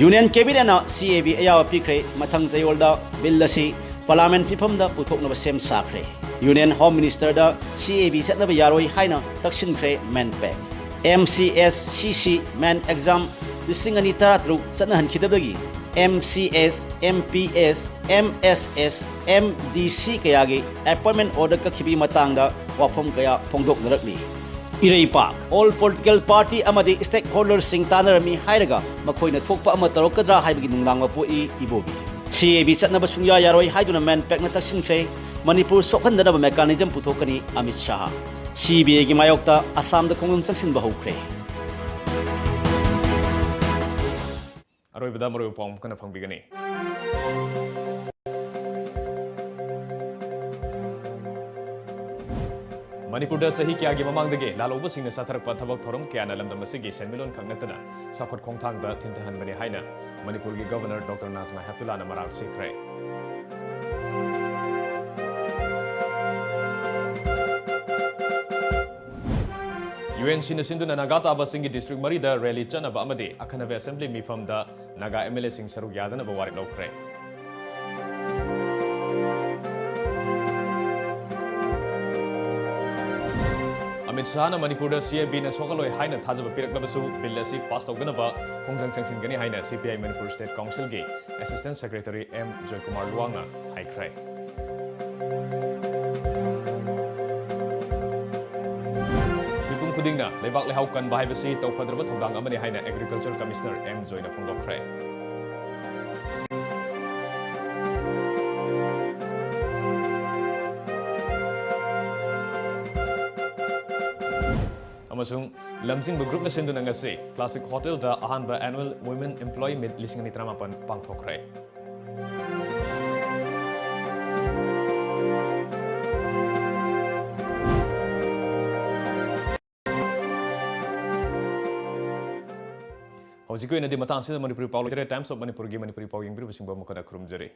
Union Cabinet ꯅ C A B ꯑꯌꯥꯕ ꯄꯤꯈ꯭ꯔꯦ꯫ ꯃꯊꯪ ꯆꯌꯣꯜꯗ bill ꯑꯁꯤ Parliament ꯃꯤꯐꯝꯗ ꯄꯨꯊꯣꯛꯅꯕ ꯁꯦꯝ ꯁꯥꯈ꯭ꯔꯦ꯫ Union Home Minister the C A B ꯆꯠꯅꯕ ꯌꯥꯔꯣꯏ ꯍꯥꯏꯅ ꯇꯛꯁꯤꯟꯈ꯭ꯔꯦ MANPAC꯫ M C S C C main exam ꯂꯤꯁꯤꯡ ꯑꯅꯤ ꯇꯔꯥꯇꯔꯨꯛ ꯆꯠꯅꯍꯟꯈꯤꯗꯕꯗꯒꯤ M C S, M P S, M S S, M D C ꯀꯌꯥꯒꯤ appointment order ꯀꯛꯈꯤꯕꯒꯤ ꯃꯇꯥꯡꯗ ꯋꯥꯐꯝ ꯀꯌꯥ ꯐꯣꯡꯗꯣꯛꯅꯔꯛꯂꯤ꯫ ꯏꯔꯩꯄꯥꯛ꯫ All political party ꯑꯃꯗꯤ stakeholder ꯁꯤꯡ ꯇꯥꯟꯅꯔꯝꯃꯤ ꯍꯥꯏꯔꯒ ꯃꯈꯣꯏꯅ ꯊꯣꯛꯄ ꯑꯃ ꯇꯧꯔꯛꯀꯗ꯭ꯔꯥ ꯍꯥꯏꯕꯒꯤ ꯅꯨꯡꯅꯥꯡꯕ ꯄꯣꯛꯏ ꯏꯕꯣꯕꯤ꯫ C A B ꯆꯠꯅꯕ ꯁꯨꯡꯌꯥ ꯌꯥꯔꯣꯏ ꯍꯥꯏꯗꯨꯅ MANPAC ꯅ ꯇꯛꯁꯤꯟꯈ꯭ꯔꯦ꯫ Manipur ꯁꯣꯛꯍꯟꯗꯅꯕ mechanism ꯄꯨꯊꯣꯛꯀꯅꯤ Amit Shah. C B I ꯒꯤ ꯃꯥꯌꯣꯛꯇ ꯑꯁꯥꯝꯗ ꯈꯣꯡꯖꯪ ꯆꯪꯁꯤꯟꯕ ꯍꯧꯈ꯭ꯔꯦ꯫ ꯑꯔꯣꯏꯕꯗ ꯃꯔꯨꯑꯣꯏꯕ ꯄꯥꯎ ꯑꯃꯨꯛ ꯍꯟꯅ ꯐꯪꯕꯤꯒꯅꯤ꯫ ꯃꯅꯤꯄꯨꯔꯗ ꯆꯍꯤ ꯀꯌꯥꯒꯤ ꯃꯃꯥꯡꯗꯒꯤ ꯂꯥꯜꯍꯧꯕꯁꯤꯡꯅ ꯆꯠꯊꯔꯛꯄ ꯊꯕꯛ ꯊꯧꯔꯝ ꯀꯌꯥꯅ ꯂꯝꯗꯝ ꯑꯁꯤꯒꯤ ꯁꯦꯟꯃꯤꯠꯂꯣꯟ ꯈꯛ ꯅꯠꯇꯅ ꯆꯥꯎꯈꯠ ꯈꯣꯡꯊꯥꯡꯗ ꯊꯤꯟꯊꯍꯟꯕꯅꯤ ꯍꯥꯏꯅ ꯃꯅꯤꯄꯨꯔꯒꯤ ꯒꯚꯔꯅꯔ ꯗꯣꯛꯇꯔ ꯅꯥꯖꯃꯥ ꯍꯦꯞꯇꯨꯂꯥꯅ ꯃꯔꯥꯜ ꯁꯤꯈ꯭ꯔꯦ꯫ ꯌꯨ ꯑꯦꯟ ꯁꯤꯅ ꯁꯤꯟꯗꯨꯅ ꯅꯥꯒꯥ ꯇꯥꯕꯁꯤꯡꯒꯤ ꯗꯤꯁꯇ꯭ꯔꯤꯛ ꯃꯔꯤꯗ ꯔꯦꯂꯤ ꯆꯠꯅꯕ ꯑꯃꯗꯤ ꯑꯈꯟꯅꯕ ꯑꯦꯁꯦꯝꯕ꯭ꯂꯤ ꯃꯤꯐꯝꯗ ꯅꯥꯒꯥ ꯑꯦꯝ ꯑꯦꯜ ꯑꯦꯁꯤꯡ ꯁꯔꯨꯛ ꯌꯥꯗꯅꯕ ꯋꯥꯔꯦꯞ ꯂꯧꯈ꯭ꯔꯦ꯫ ꯑꯃꯤꯠ ꯁꯥꯍꯅ ꯃꯅꯤꯄꯨꯔꯗ ꯁꯤ ꯑꯦ ꯕꯤꯅ ꯁꯣꯛꯍꯜꯂꯣꯏ ꯍꯥꯏꯅ ꯊꯥꯖꯕ ꯄꯤꯔꯛꯂꯕꯁꯨ, ꯕꯤꯜ ꯑꯁꯤ ꯄꯥꯁ ꯇꯧꯗꯅꯕ ꯈꯣꯡꯖꯪ ꯆꯪꯁꯤꯟꯒꯅꯤ ꯍꯥꯏꯅ ꯁꯤ ꯄꯤ ꯑꯥꯏ ꯃꯅꯤꯄꯨꯔ ꯁ꯭ꯇꯦꯠ ꯀꯥꯎꯟꯁꯤꯜꯒꯤ ꯑꯦꯁꯤꯁꯇꯦꯟꯠ ꯁꯦꯀ꯭ꯔꯦꯇꯔꯤ ꯑꯦꯝ ꯖꯣꯏꯀꯨꯃꯥꯔ ꯂꯨꯋꯥꯡꯅ ꯍꯥꯏꯈ꯭ꯔꯦ꯫ ꯃꯤꯄꯨꯝ ꯈꯨꯗꯤꯡꯅ ꯂꯩꯕꯥꯛ ꯂꯩꯍꯥꯎ ꯀꯟꯕ ꯍꯥꯏꯕꯁꯤ ꯇꯧꯐꯗ꯭ꯔꯕ ꯊꯧꯗꯥꯡ ꯑꯃꯅꯤ ꯍꯥꯏꯅ ꯑꯦꯒ꯭ꯔꯤꯀꯜꯆꯔ ꯀꯃꯤꯁꯅꯔ ꯑꯦꯝ ꯖꯣꯏꯅ ꯐꯣꯡꯗꯣꯛꯈ꯭ꯔꯦ꯫ ꯑꯃꯁꯨꯡ ꯂꯝꯖꯤꯡꯕ ꯒ꯭ꯔꯨꯞꯅ ꯁꯤꯟꯗꯨꯅ ꯉꯁꯤ ꯀ꯭ꯂꯥꯁꯤꯛ ꯍꯣꯇꯦꯜꯗ ꯑꯍꯥꯟꯕ Annual Women Employee Meet ꯂꯤꯁꯤꯡ ꯑꯅꯤ ꯇꯔꯥꯃꯥꯄꯟ ꯄꯥꯡꯊꯣꯛꯈ꯭ꯔꯦ꯫ ꯍꯧꯖꯤꯛꯀꯤ ꯑꯣꯏꯅꯗꯤ ꯃꯇꯥꯡ ꯑꯁꯤꯗ ꯃꯅꯤꯄꯨꯔꯤ ꯄꯥꯎ ꯂꯣꯏꯖꯔꯦ꯫ Times of ꯃꯅꯤꯄꯨꯔꯒꯤ ꯃꯅꯤꯄꯨꯔꯤ ꯄꯥꯎ ꯌꯦꯡꯕꯤꯔꯤꯕꯁꯤꯡꯕꯨ ꯑꯃꯨꯛ ꯍꯟꯅ ꯈꯨꯔꯨꯝꯖꯔꯤ꯫